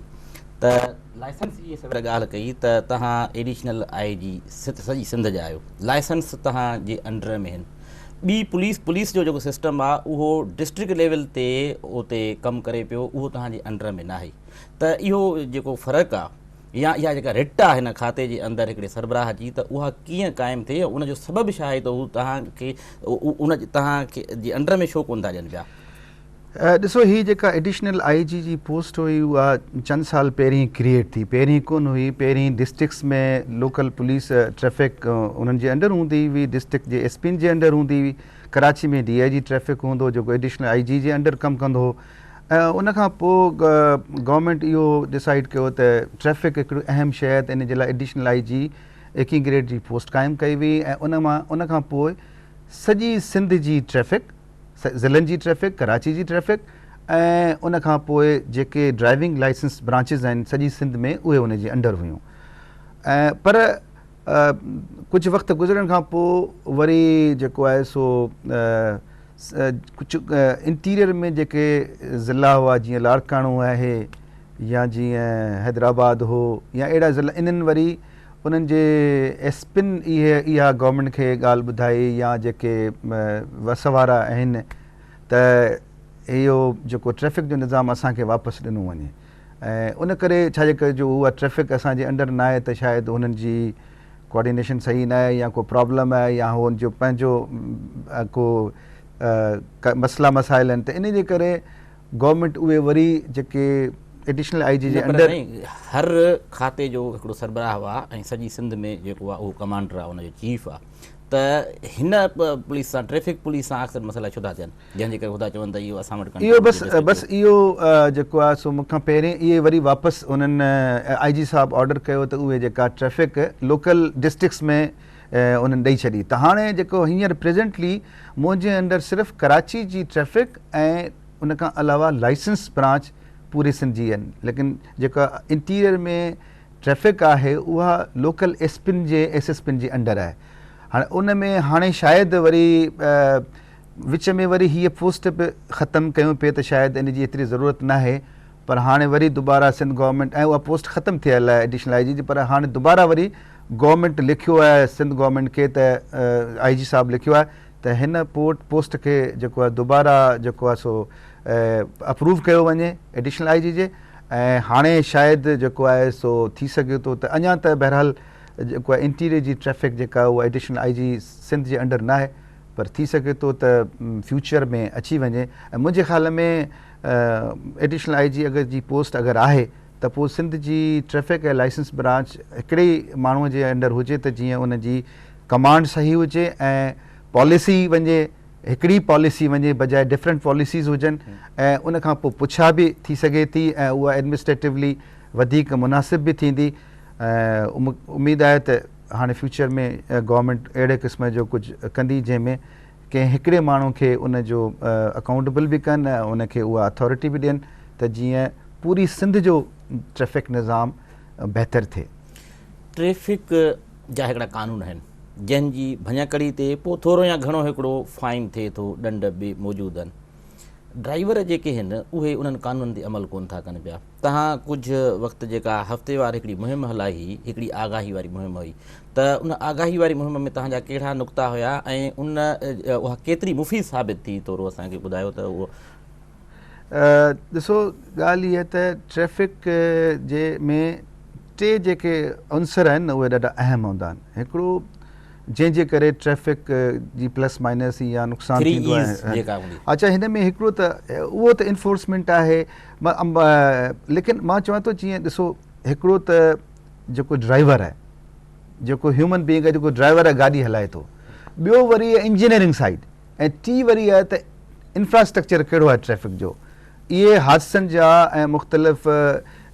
ته لائسنس جي سوير ڳالهه ڪئي ته توهان ايڊيشنل I جي سڄي سنڌ جا آهيو لائسنس توهان جي انڊر ۾ آهن ٻي پوليس پوليس جو جيڪو سسٽم آهي اهو ڊسٽرڪٽ ليول تي اتي ڪم ڪري پيو اهو توهان جي انڊر ۾ ناهي ته اهو جيڪو فرق آهي يا اها جيڪا رٽ آهي هن کاتي جي اندر هڪڙي سربراهه جي ته اها ڪيئن قائم ٿئي ان جو سبب ڇا آهي ته هو توهان کي ان توهان کي جي انڊر ۾ ڇو ڪونه ٿا ڏين پيا. ڏسو هي جيڪا ايڊيشنل I جي جي پوسٽ هئي اها چند سال پهرين ڪريئيٽ ٿي پهرين ڪونه هئي پهرين ڊسٽرڪٽس ۾ لوڪل پوليس ٽريفڪ انهن جي انڊر هوندي هئي ڊسٽرڪٽ جي ايس پين جي انڊر هوندي هئي ڪراچي ۾ ڊي I جي ٽريفڪ هوندو جيڪو ايڊيشنل I جي جي انڊر ڪم ڪندو هو ۽ ان کان پوء گورنمينٽ اهو ڊسائيڊ ڪيو ته ٽريفڪ هڪڙو اهم شيء آهي ته ان جي لاء ايڊيشنل I جي ايڪين گريڊ جي پوسٽ قائم ڪئي وئي ۽ ان مان ان کان پوء سڄي سنڌ جي ٽريفڪ ضلعن جي ٽريفڪ، ڪراچي جي ٽريفڪ ۽ ان کان پوء جيڪي ڊرائيونگ لائسنس برانچز آهن سڄي سنڌ ۾ اهي ان جي انڊر هيون ۽ پر ڪجهه وقت گذرڻ کان پوء وري جيڪو آهي سو ڪجهه انٽيريئر ۾ جيڪي ضلعا هئا جيئن لاڙڪاڻو آهي يا جيئن حيدرآباد هو يا اهڙا ضلعا انهن وري انهن جي ايس پين اهي اها گورنمينٽ کي ڳالهه ٻڌائي يا جيڪي وس وارا آهن ته اهو جيڪو ٽريفڪ جو نظام اسان کي واپس ڏنو وڃي ۽ ان ڪري ڇا جي ڪري جو اها ٽريفڪ اسان جي انڊر نه آهي ته شايد انهن جي ڪوآرڊينيشن صحيح نه آهي يا ڪو پرابلم آهي يا هو جو پنهنجو ڪو مسئلا مسائل آهن ته ان جي ڪري گورنمينٽ اهي وري جيڪي ايڊيشنل I جي جي انڊر. هر کاتي جو هڪڙو سربراهه آ ۽ سڄي سنڌ ۾ جيڪو آ اهو ڪمانڊر آ ان جو چيف آ ته هن پوليس سان ٽريفڪ پوليس سان اڪثر مسئلا ڇو ٿا ٿين جنهن جي ڪري هو ٿا چون ته اهو اسان وٽ اهو بس بس اهو جيڪو آ سو مون کان پهرين اهي وري واپس انهن آء جي صاحب آرڊر ڪيو ته اهي جيڪا ٽريفڪ لوڪل ڊسٽرڪٽس ۾ انهن ڏئي ڇڏي ته هاڻي جيڪو هينئر پريزنٽلي منهنجي انڊر صرف ڪراچي جي ٽريفڪ ۽ ان کان علاوه لائسنس برانچ پوري سنڌ جي آهن ليڪن جيڪا انٽيريئر ۾ ٽريفڪ آهي اها لوڪل ايس پين جي ايس ايس پين جي انڊر آهي هاڻي ان ۾ هاڻي شايد وري وچ ۾ وري هيء پوسٽ به ختم ڪيون پئي ته شايد ان جي ايتري ضرورت ناهي پر هاڻي وري دوباره سنڌ گورنمينٽ ۽ اها پوسٽ ختم ٿيل آهي ايڊيشنل I جي جي پر هاڻي دوباره وري گورنمينٽ لکيو آهي سنڌ گورنمينٽ کي ته آء جي صاحب لکيو آهي ته هن پورٽ پوسٽ کي جيڪو آهي دوباره جيڪو آهي سو اپروو ڪيو وڃي ايڊيشنل I جي جي ۽ هاڻي شايد جيڪو آهي سو ٿي سگهي ٿو ته اڃا ته بهرحال جيڪو آهي انٽيريئر جي ٽريفڪ جيڪا اها ايڊيشنل I جي سنڌ جي انڊر ناهي پر ٿي سگهي ٿو ته فيوچر ۾ اچي وڃي ۽ منهنجي خيال ۾ ايڊيشنل I جي اگر جي پوسٽ اگر آهي ته پوء سنڌ جي ٽريفڪ ۽ لائسنس برانچ هڪڙي ئي ماڻهو جي انڊر هجي ته جيئن ان جي ڪمانڊ صحيح هجي ۽ پاليسي وڃي هڪڙي پاليسي وڃي بجاء ڊفرنٽ پاليسيز هجن ۽ ان کان پوء پڇا به ٿي سگهي ٿي ۽ اها ايڊمنسٽريٽولي وڌيڪ مناسب به ٿيندي ۽ اميد آهي ته هاڻي فيوچر ۾ گورنمينٽ اهڙي قسم جو ڪجهه ڪندي جنهن ۾ ڪنهن هڪڙي ماڻهو کي ان جو اڪائونٽبل به ڪن ۽ ان کي اها اٿارٽي به ڏين ته جيئن پوري سنڌ جو ٽريفڪ نظام بهتر ٿئي. ٽريفڪ جا هڪڙا قانون آهن جنهن جي ڀڃڪڙي تي پوء ٿورو يا گهڻو هڪڙو فائن ٿئي ٿو، ڏنڊ به موجود آهن. ڊرائيور جيڪي آهن اهي انهن قانونن تي عمل ڪونه ٿا ڪن پيا. توهان ڪجهه وقت جيڪا هفتيوار هڪڙي مهم هلائي هئي، هڪڙي آگاهي واري مهم هئي ته ان آگاهي واري مهم ۾ توهان جا ڪهڙا نقطا هيا ۽ ان اها ڪيتري مفيد ثابت ٿي ٿورو اسان کي ٻڌايو ته اهو. ڏسو ڳالهه هيء ته ٽريفڪ جي ۾ ٽي جيڪي عنصر آهن نه اهي ڏاڍا اهم هوندا آهن هڪڙو جنهن جي ڪري ٽريفڪ جي پلس مائنس يا نقصان ٿيندو آهي اچا هن ۾ هڪڙو ته اهو ته انفورسمينٽ آهي ليڪن مان چوان ٿو جيئن ڏسو هڪڙو ته جيڪو ڊرائيور آهي جيڪو هيومن بينگ آهي جيڪو ڊرائيور آهي گاڏي هلائي ٿو ٻيو وري انجنيئرنگ سائيڊ ۽ ٽي وري آهي ته انفراسٽرڪچر ڪهڙو آهي ٽريفڪ جو اهي حادثن جا ۽ مختلف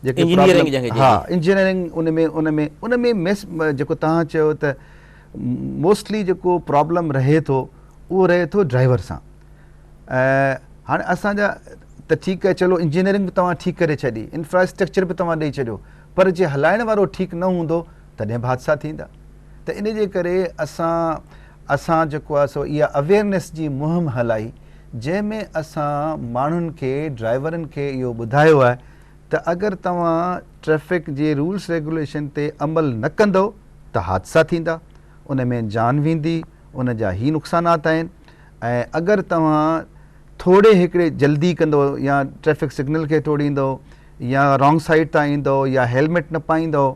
جيڪي پرابلم ها انجنيئرنگ ان ۾ ان ۾ ان ۾ ميس جيڪو توهان چيو ته موسٽلي جيڪو پرابلم رهي ٿو اهو رهي ٿو ڊرائيور سان ۽ هاڻي اسان جا ته ٺيڪ آهي چلو انجنيئرنگ به توهان ٺيڪ ڪري ڇڏي انفراسٽرڪچر به توهان ڏئي ڇڏيو پر جي هلائڻ وارو ٺيڪ نه هوندو تڏهن به حادثا ٿيندا ته ان جي ڪري اسان اسان جيڪو آهي سو اها اويئرنيس جي مهم هلائي جنهن ۾ اسان ماڻهن کي ڊرائيورن کي اهو ٻڌايو آهي ته اگر توهان ٽريفڪ جي رولس ريگوليشن تي عمل نه ڪندؤ ته حادثا ٿيندا، ان ۾ جان ويندي، ان جا هي نقصانات آهن ۽ اگر توهان ٿوري هڪڙي جلدي ڪندؤ يا ٽريفڪ سگنل کي ٽوڙيندؤ يا رانگ سائيڊ تان ايندؤ يا هيلميٽ نه پائيندؤ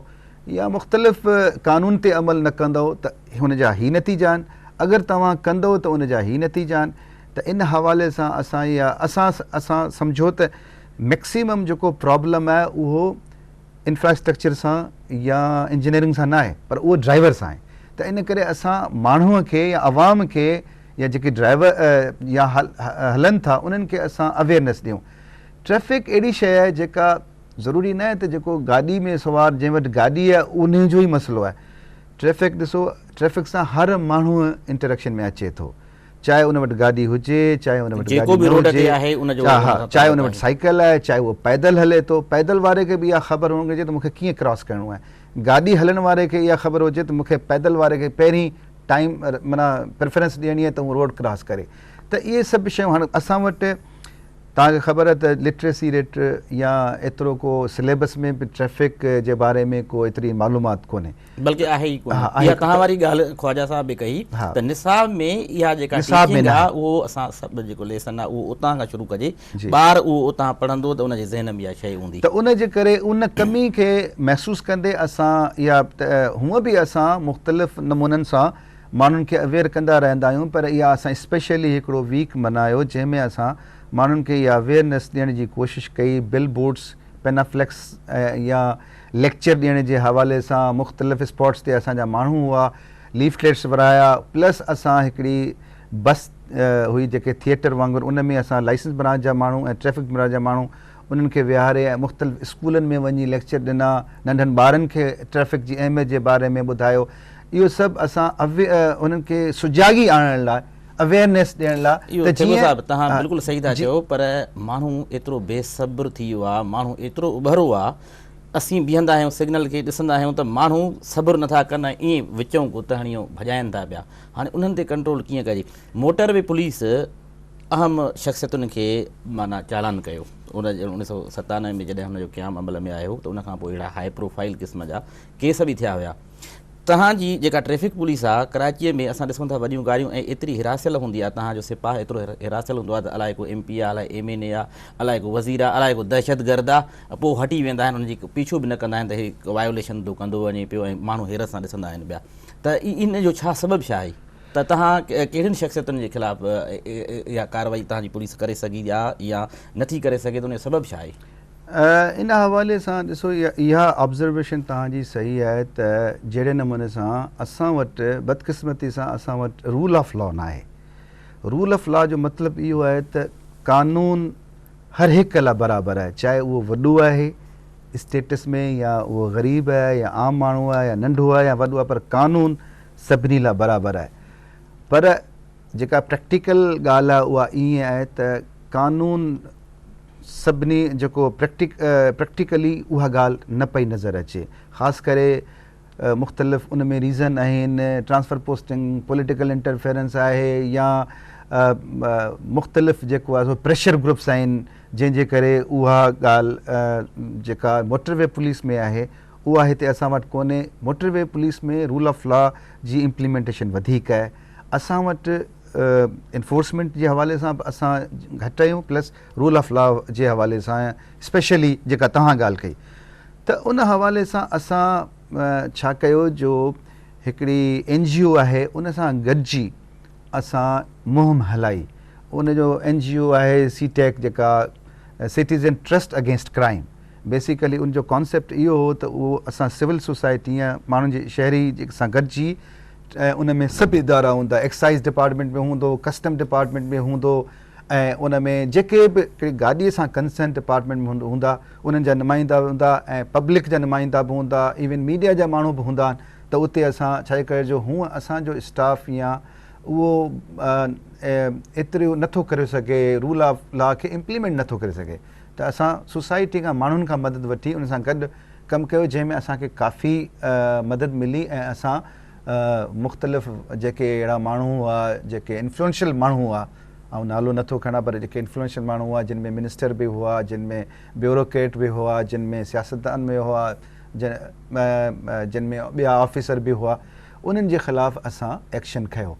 يا مختلف قانون تي عمل نه ڪندؤ ته هن جا هي نتيجا آهن، اگر توهان ڪندؤ ته ان جا هي نتيجا آهن ته ان حوالي سان اسان اها اسان اسان سمجهو ته ميڪسيمم جيڪو پرابلم آهي اهو انفراسٽرڪچر سان يا انجنيئرنگ سان ناهي پر اهو ڊرائيور سان آهي ته ان ڪري اسان ماڻهو کي يا عوام کي يا جيڪي ڊرائيور يا هلن ٿا انهن کي اسان اويئرنيس ڏيون. ٽريفڪ اهڙي شيء آهي جيڪا ضروري ناهي ته جيڪو گاڏي ۾ سوار جنهن وٽ گاڏي آهي انهي جو ئي مسئلو آهي. ٽريفڪ ڏسو ٽريفڪ سان هر ماڻهو انٽريڪشن ۾ اچي ٿو چاهي ان وٽ گاڏي هجي چاهي ان وٽ جيڪو گاڏي به نه روڊ هجي تي آهي ان جو ها ان سان چاهي تعلق ان وٽ آهي. سائيڪل آهي چاهي اهو پيدل هلي ٿو پيدل واري کي به اها خبر هئڻ گهرجي ته مون کي ڪيئن ڪراس ڪرڻو آهي گاڏي هلڻ واري کي اها خبر هجي ته مون کي پيدل واري کي پهرين ٽائيم معنيٰ پريفرنس ڏيڻي آهي ته هو روڊ ڪراس ڪري ته اهي سڀ شيون هاڻي اسان وٽ توهان کي خبر آهي ته لٽريسي ريٽ يا ايترو ڪو سليبس ۾ به ٽريفڪ جي باري ۾ ڪو ايتري معلومات ڪونهي. بلڪه آهي ئي ڪونهي. اها توهان واري ڳالهه خواجه صاحب به ڪئي ته نصاب ۾ اها جيڪا ٽيچنگ آهي اهو اسان سڀ جيڪو ليسن آهي اهو اتان کان شروع ڪجي ٻار اهو اتان پڙهندو ته ان جي ذهن ۾ اها شيء هوندي. ته ان جي ڪري ان ڪمي کي محسوس ڪندي اسان اها هونء به اسان مختلف نمونن سان ماڻهن کي اويئر ڪندا رهندا آهيون پر اها اسان اسپيشلي هڪڙو ويڪ منايو جنهن ۾ اسان ماڻهن کي اها اويئرنيس ڏيڻ جي ڪوشش ڪئي بل بورڊس پينافليڪس يا ليڪچر ڏيڻ جي حوالي سان مختلف اسپاٽس تي اسان جا ماڻهو هئا ليفليٽس ورهايا پلس اسان هڪڙي بس هئي جيڪي ٿيٽر وانگر ان ۾ اسان لائسنس برانچ جا ماڻهو ۽ ٽريفڪ برانچ جا ماڻهو انهن کي ويهاري ۽ مختلف اسڪولن ۾ وڃي ليڪچر ڏنا ننڍن ٻارن کي ٽريفڪ جي اهميت جي باري ۾ ٻڌايو اهو سڀ اسان انهن کي سجاڳي آڻڻ لاء اويئرنيس ڏيڻ لاء اهو ته ٿيٻو جيئن صاحب توهان بلڪل صحيح ٿا جي چئو پر ماڻهو ايترو بي صبر ٿي ويو آهي ماڻهو ايترو اٻهرو آهي اسين بيهندا آهيون سگنل کي ڏسندا آهيون ته ماڻهو صبر نٿا ڪن ۽ ائين وچون گت هڻي ڀڄائن ٿا پيا هاڻي انهن تي ڪنٽرول ڪيئن ڪجي موٽر وي پوليس اهم شخصيتن کي معنيٰ چالان ڪيو ان 1997 ۾ جڏهن هن جو قيام عمل ۾ آيو ته ان کان پوء اهڙا هاء پروفائل قسم جا ڪيس به ٿيا هيا تهان جي جيڪا ٽريفڪ پوليس آ ڪراچيء ۾ اسان ڏسون ٿا وڏيون گاڏيون ۽ ايتري هراسيل هوندي آ تهان جو سپاهه ايترو هراسيل هوندو آ ته الائي ڪو ايم پي آ الائي ايم اين اي آ الائي ڪو وزير آ الائي ڪو دهشتگرد آ پوء هٽي ويندا آهن ان جي پيڇو به نه ڪندا آهن ته هي وايوليشن ٿو ڪندو وڃي پيو ۽ ماڻهو حيرت سان ڏسندا آهن پيا ته ان جو ڇا سبب ڇا آهي ته تهان ڪهڙين شخصيتن جي خلاف اها ڪارروائي تهان جي پوليس ڪري سگهي آ يا نٿي ڪري سگهي ته ان جو سبب ڇا آهي؟ ان حوالي سان ڏسو اها آبزرويشن توهان جي صحيح آهي ته جهڙي نموني سان اسان وٽ بدقسمتي سان اسان وٽ رول آف لا ناهي. رول آف لا جو مطلب اهو آهي ته قانون هر هڪ لاء برابر آهي چاهي اهو وڏو آهي اسٽيٽس ۾ يا اهو غريب آهي يا عام ماڻهو آهي يا ننڍو آهي يا وڏو آهي پر قانون سڀني لاء برابر آهي پر جيڪا پريڪٽيڪل ڳالهه آهي اها ائين آهي ته قانون سڀني جيڪو پريڪٽيڪلي اها ڳالهه نه پئي نظر اچي خاص ڪري مختلف ان ۾ ريزن آهن ٽرانسفر پوسٽنگ پوليٽيڪل انٽرفيرنس آهي يا مختلف جيڪو آهي سو پريشر گروپس آهن جنهن جي ڪري اها ڳالهه جيڪا موٽر وي پوليس ۾ آهي اها هتي اسان وٽ ڪونهي motorway police ۾ rule of law جي امپليمينٽيشن وڌيڪ آهي اسان وٽ انفورسمينٽ جي حوالي سان به اسان گهٽ آهيون پلس رول آف لا جي حوالي سان اسپيشلي جيڪا توهان ڳالهه ڪئي ته ان حوالي سان اسان ڇا ڪيو جو هڪڙي اين جي او آهي ان سان گڏجي اسان مهم هلائي ان جو اين جي او آهي سي ٽيڪ جيڪا citizen trust against crime basically ان جو ڪانسيپٽ اهو هو ته اهو اسان سول سوسائٽي يا ماڻهن جي شهري سان گڏجي ۽ ان ۾ سڀ ادارا هوندا ايڪسائيز ڊپارٽمينٽ به هوندو ڪسٽم ڊپارٽمينٽ به هوندو ۽ ان ۾ جيڪي به ڪهڙي گاڏي سان ڪنسرن ڊپارٽمينٽ ۾ هوندا انهن جا نمائندا به هوندا ۽ پبلڪ جا نمائندا به هوندا ايون ميڊيا جا ماڻهو به هوندا آهن ته اتي اسان ڇا جي ڪري جو هونء اسان جو اسٽاف يا اهو ايترو نٿو ڪري سگهي رول آف لا کي امپليمينٽ نٿو ڪري سگهي ته اسان سوسائٽي کان ماڻهن کان مدد وٺي ان سان گڏ ڪم ڪيو جنهن ۾ اسان کي ڪافي مدد ملي ۽ اسان مختلف جيڪي اهڙا ماڻهو هئا جيڪي انفلوئنشل ماڻهو هئا آئون نالو نه ٿو کڻان پر جيڪي انفلوئنشل ماڻهو هئا جن ۾ منسٽر به هئا جن ۾ بيوروڪريٽ به هئا جن ۾ سياستدان به هئا جن ۾ ٻيا آفيسر به هئا انهن جي خلاف اسان ايڪشن کنيو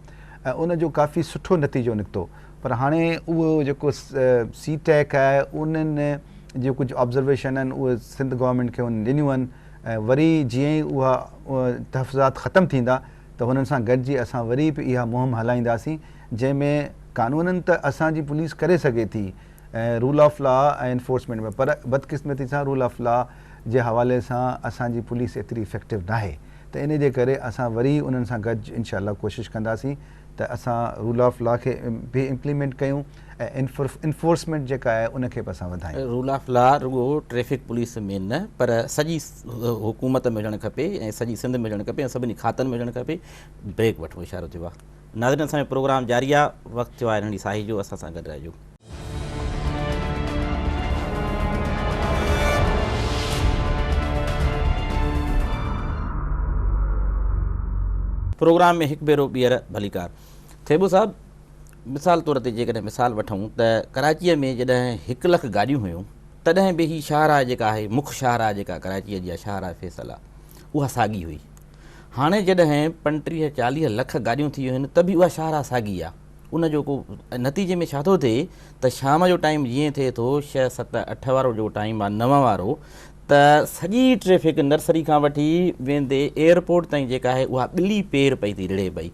۽ ان جو ڪافي سٺو نتيجو نڪتو پر هاڻي اهو جيڪو سي ٽيڪ آهي انهن جون ڪجهه آبزرويشن آهن اهي سنڌ گورنمينٽ کي انهن ڏنيون آهن ۽ وري جيئن ئي اها تحفظات ختم ٿيندا ته هنن سان گڏجي اسان وري به اها مهم هلائينداسين جنهن ۾ قانونن ته اسان جي پوليس ڪري سگهي ٿي ۽ رول آف لا ۽ انفورسمينٽ ۾ پر بدقسمتي سان رول آف لا جي حوالي سان اسان جي پوليس ايتري افيڪٽو ناهي ته ان جي ڪري اسان وري انهن سان گڏ انشاء الله ڪوشش ڪنداسين ته اسان رول آف لا کي به امپليمينٽ ڪيون ۽ انفورسمينٽ جيڪا آهي ان کي به اسان وڌايون. رول آف لا رڳو ٽريفڪ پوليس ۾ نه پر سڄي حڪومت ۾ هجڻ کپي ۽ سڄي سنڌ ۾ هجڻ کپي ۽ سڀني کاتن ۾ هجڻ کپي. بريڪ وٺون اشارو ٿيو آهي. ناظرين اسان جو پروگرام جاري آهي وقت ٿيو آهي ننڍي ساهي جو اسان سان گڏ رهجو. پروگرام ۾ هڪ ڀيرو ٻيهر ڀليڪار ٿيٻو صاحب مثال طور تي جيڪڏهن مثال وٺون ته ڪراچيء ۾ جڏهن هڪ لک گاڏيون هيون تڏهن به هي شاهراهه جيڪا آهي مک شاهراهه جيڪا ڪراچيء جي شاهراهه فيصل آهي اها ساڳي هئي هاڻي جڏهن 35 40 لک گاڏيون ٿي ويون آهن ته به اها شاهراهه ساڳي آهي ان جو ڪو نتيجي ۾ ڇا ٿو ٿئي ته شام جو ٽائيم جيئن ٿئي ٿو ڇهه ست اٺ وارو جو ٽائيم آ نو وارو ته سڄي ٽريفڪ نرسري کان وٺي ويندي ايئرپورٽ تائين جيڪا آهي اها ٻلي پير پئي ٿي رڙهي پئي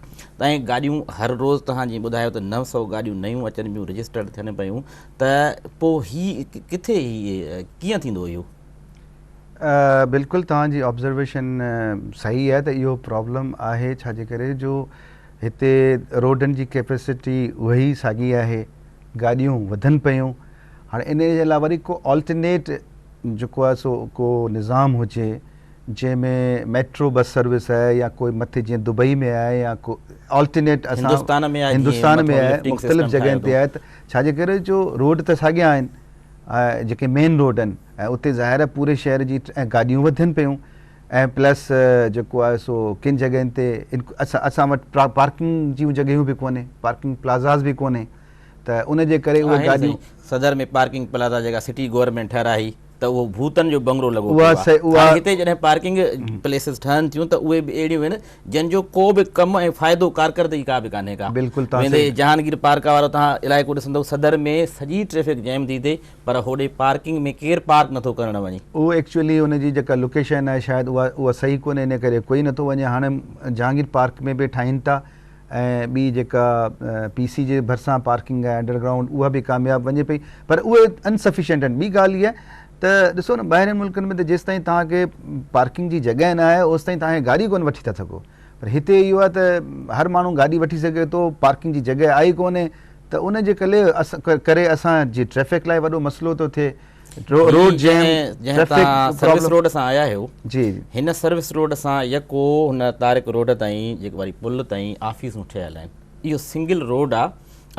۽ گاڏيون هر روز توهان جيئن ٻڌايو ته 900 گاڏيون نيون اچن پيون رجسٽرڊ ٿين پيون ته پوء هي ڪٿي هي ڪيئن ٿيندو اهو؟ بلڪل توهان جي آبزرويشن صحيح آهي ته اهو پرابلم آهي ڇا جي ڪري جو هتي روڊن جي ڪيپيسٽي اها ئي ساڳي آهي، گاڏيون وڌن پيون، هاڻي ان جي لاء وري ڪو آلٽرنيٽ جيڪو آهي سو ڪو نظام هجي جنهن ۾ ميٽرو بس سروس آهي يا ڪوئي مٿي جيئن دبئي ۾ آهي يا ڪو آلٽرنيٽ اسان هندستان ۾ آهي هندستان ۾ آهي مختلف جڳهين تي آهي ته ڇا جي ڪري جو روڊ ته ساڳيا آهن جيڪي مين روڊ آهن ۽ اتي ظاهر آهي پوري شهر جي گاڏيون وڌن پيون ۽ پلس جيڪو آهي سو ڪن جڳهين تي اسان وٽ پارڪنگ جون جڳهيون به ڪونهي پارڪنگ پلازاز به ڪونهي ته ان جي ڪري اهي گاڏيون صدر ۾ پارڪنگ پلازا جيڪا سٽي گورنمينٽ ٺهرائي ته اهو ڀوتن جو بنگلو لڳو پيو آهي هاڻي هتي جڏهن پارڪنگ پليسز ٺهن ٿيون ته اهي به اهڙيون آهن جن جو ڪو به ڪم ۽ فائدو ڪارڪردگي ڪا به ڪانهي ڪا ويندي جهانگير پارڪ وارو توهان علائقو ڏسندو صدر ۾ سڄي ٽريفڪ جيم ٿي ٿئي پر هوڏي پارڪنگ ۾ ڪير پارڪ نٿو ڪرڻ وڃي. اهو ايڪچوئلي ان جي جيڪا لوڪيشن آهي شايد اها اها صحيح ڪونهي ان ڪري ڪوئي نٿو وڃي هاڻي جهانگير پارڪ ۾ به ٺاهين ٿا ۽ ٻي جيڪا پي سي جي ڀرسان پارڪنگ آهي انڊر گرائونڊ اها به ڪامياب وڃي پئي پر اهي انسفيشنٽ آهن ٻي ڳالهه اها ته ڏسو نه ٻاهرين ملڪن ۾ ته جيستائين توهان کي پارڪنگ جي جڳهه نه آهي اوستائين توهان گاڏي ڪونه وٺي ٿا سگهو پر هتي اهو آهي ته هر ماڻهو گاڏي وٺي سگهي ٿو پارڪنگ جي جڳهه آهي ڪونهي ته ان جي ڪري اسان جي ٽريفڪ لاء وڏو مسئلو ٿو ٿئي روڊ جيم جنهن تان سروس روڊ سان آيا آهيو جي هن سروس روڊ سان يڪو هن طارق روڊ تائين جيڪو واري پل تائين آفيسون ٺهيل آهن اهو سنگل روڊ آ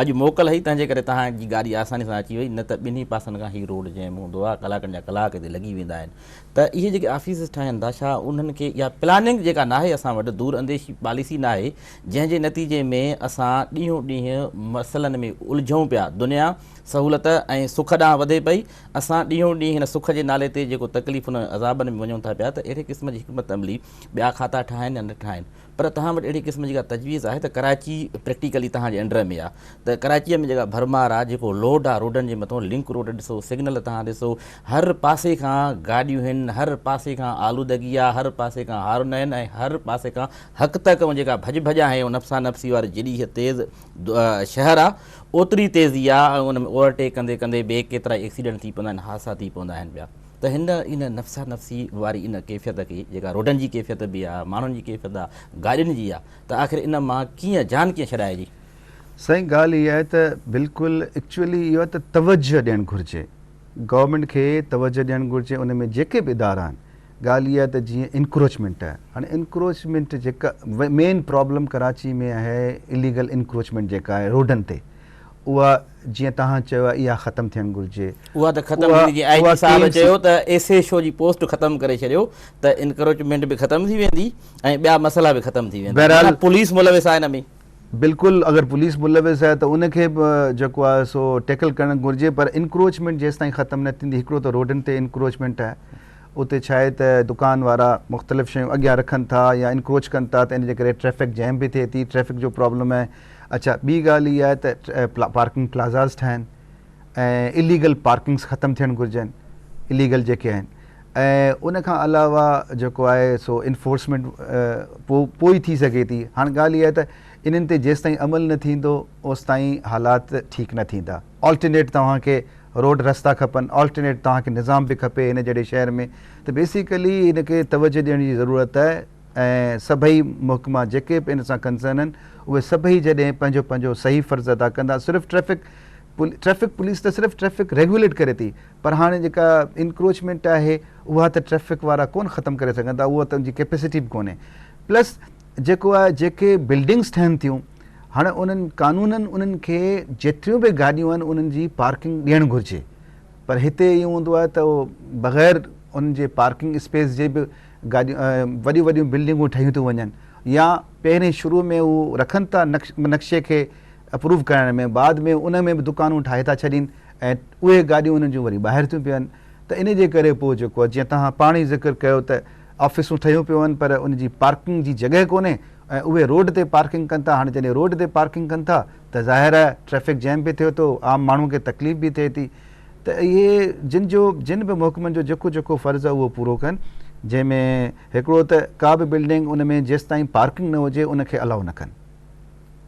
اڄ موڪل هئي تنهن جي ڪري توهان جي گاڏي آساني سان اچي وئي نه ته ٻنهي پاسن کان هي روڊ جيم هوندو آ ڪلاڪن جا ڪلاڪ هتي لڳي ويندا آهن ته اهي جيڪي آفيسز ٺاهين ٿا ڇا انهن کي اها پلاننگ جيڪا ناهي اسان وٽ دور انديشي پاليسي ناهي جنهن جي نتيجي ۾ اسان ڏينهون ڏينهن مسئلن ۾ الجهون پيا، دنيا سهولت ۽ سک ڏانهن وڌي پئي، اسان ڏينهون ڏينهن هن سک جي نالي تي جيڪو تڪليفن ۽ عذابن ۾ وڃون ٿا پيا ته اهڙي قسم جي حڪمت عملي ٻيا کاتا ٺاهن يا نه ٺاهن پر توهان وٽ اهڙي قسم جي ڪا تجويز آهي ته ڪراچي پريڪٽيڪلي توهان جي انڊر ۾ آهي ته ڪراچيء ۾ جيڪا ڀرمار آهي جيڪو لوڊ آهي روڊن جي مٿون لنڪ روڊ ڏسو سگنل توهان ڏسو هر پاسي کان گاڏيون آهن هر پاسي کان آلودگي آهي هر پاسي کان هارن آهن ۽ هر پاسي کان حق تڪ ۽ جيڪا ڀڄ ڀڄ آهي ۽ نفسا نفسي واري جيڏي هيء تيز شهر آ اوتري تيزي آ ۽ ان ۾ اوور ٽيڪ ڪندي ڪندي به ڪيترائي ايڪسيڊنٽ ٿي پوندا آهن حادثا ٿي پوندا آهن پيا ته هن ان نفسا نفسي واري ان ڪيفيت کي جيڪا روڊن جي ڪيفيت به آ ماڻهن جي ڪيفيت آ گاڏين جي آ ته آخر ان مان ڪيئن جان ڪيئن ڇڏائجي. سائين ڳالهه اها آهي ته بلڪل ايڪچوئلي اهو آهي ته توجهه ڏيڻ گهرجي گورنمينٽ کي توجهه ڏيڻ گهرجي ان ۾ جيڪي به ادارا آهن ڳالهه اها ته جيئن انڪروچمينٽ آهي هاڻي انڪروچمينٽ جيڪا مين پرابلم ڪراچي ۾ آهي اليگل انڪروچمينٽ جيڪا آهي روڊن تي اها جيئن توهان چيو آهي اها ختم ٿيڻ گهرجي. اها ته ختم ٿيندي جيئن آء جي صاحب چيو ته ايس ايڇ او جي پوسٽ ختم ڪري ڇڏيو ته انڪروچمينٽ به ختم ٿي ويندي ۽ ٻيا مسئلا به ختم ٿي ويندا. بهرحال پوليس ملوث آهي ان ۾. بلڪل اگر پوليس ملوث آهي ته ان کي به جيڪو آهي سو ٽيڪل ڪرڻ گهرجي پر انڪروچمينٽ جيستائين ختم نه ٿيندي هڪڙو ته روڊن تي انڪروچمينٽ آهي اتي ڇا آهي ته دڪان وارا مختلف شيون اڳيان رکن ٿا يا انڪروچ ڪن ٿا ته ان جي ڪري ٽريفڪ جيم به ٿئي ٿي ٽريفڪ جو پرابلم آهي اڇا ٻي ڳالهه اها آهي ته پارڪنگ پلازاز ٺاهن ۽ اليگل پارڪنگس ختم ٿيڻ گهرجن اليگل جيڪي آهن ۽ ان کان علاوه جيڪو آهي سو انفورسمينٽ پوء ئي ٿي سگهي ٿي هاڻ ڳالهه اها آهي ته انهن تي جيستائين عمل نه ٿيندو اوستائين حالات ٺيڪ نه ٿيندا آلٽرنيٽ توهان کي روڊ رستا کپن آلٽرنيٽ توهان کي نظام به کپي هن جهڙي شهر ۾ ته بيسيڪلي هن کي توجه ڏيڻ جي ضرورت آهي ۽ سڀئي محڪما جيڪي به ان سان ڪنسرن آهن اهي سڀئي جڏهن پنهنجو پنهنجو صحيح فرض ادا ڪندا صرف ٽريفڪ ٽريفڪ پوليس ته صرف ٽريفڪ ريگيوليٽ ڪري ٿي پر هاڻي جيڪا انڪروچمينٽ آهي اها ته ٽريفڪ وارا ڪون ختم ڪري سگهندا اها ته ان جي ڪيپيسٽي به ڪونهي پلس جيڪو آهي جيڪي بلڊنگس ٺهن ٿيون هاڻي انهن قانونن انهن کي جيتريون به گاڏيون آهن انهن جي پارڪنگ ڏيڻ گهرجي پر هتي ايئن هوندو آهي ته بغير انهن جي پارڪنگ اسپيس جي به گاڏيون وڏيون وڏيون بلڊنگون ٺهيون ٿيون وڃن يا پهرين شروع ۾ هو رکن ٿا نقشي کي اپروو ڪرائڻ ۾ بعد ۾ ان ۾ به دڪانون ٺاهي ٿا ڇڏين ۽ اهي گاڏيون انهن جون وري ٻاهر ٿيون پين ته ان جي ڪري پوء جيڪو آهي جيئن توهان پاڻ ئي ذڪر ڪيو ته آفيسون ٺهيون پيون آهن پر ان جي پارڪنگ جي جڳهه ڪونهي ۽ اهي روڊ تي پارڪنگ ڪن ٿا هاڻي جڏهن روڊ تي پارڪنگ ڪن ٿا ته ظاهر آهي ٽريفڪ جيم به ٿئي ٿو عام ماڻهو کي تڪليف به ٿئي ٿي ته اهي جن جو جن به محڪمن جو جيڪو جيڪو فرض آهي اهو پورو ڪن جنهن ۾ هڪڙو ته ڪا به بلڊنگ ان ۾ جيستائين پارڪنگ نه هجي ان کي الاؤ نه ڪن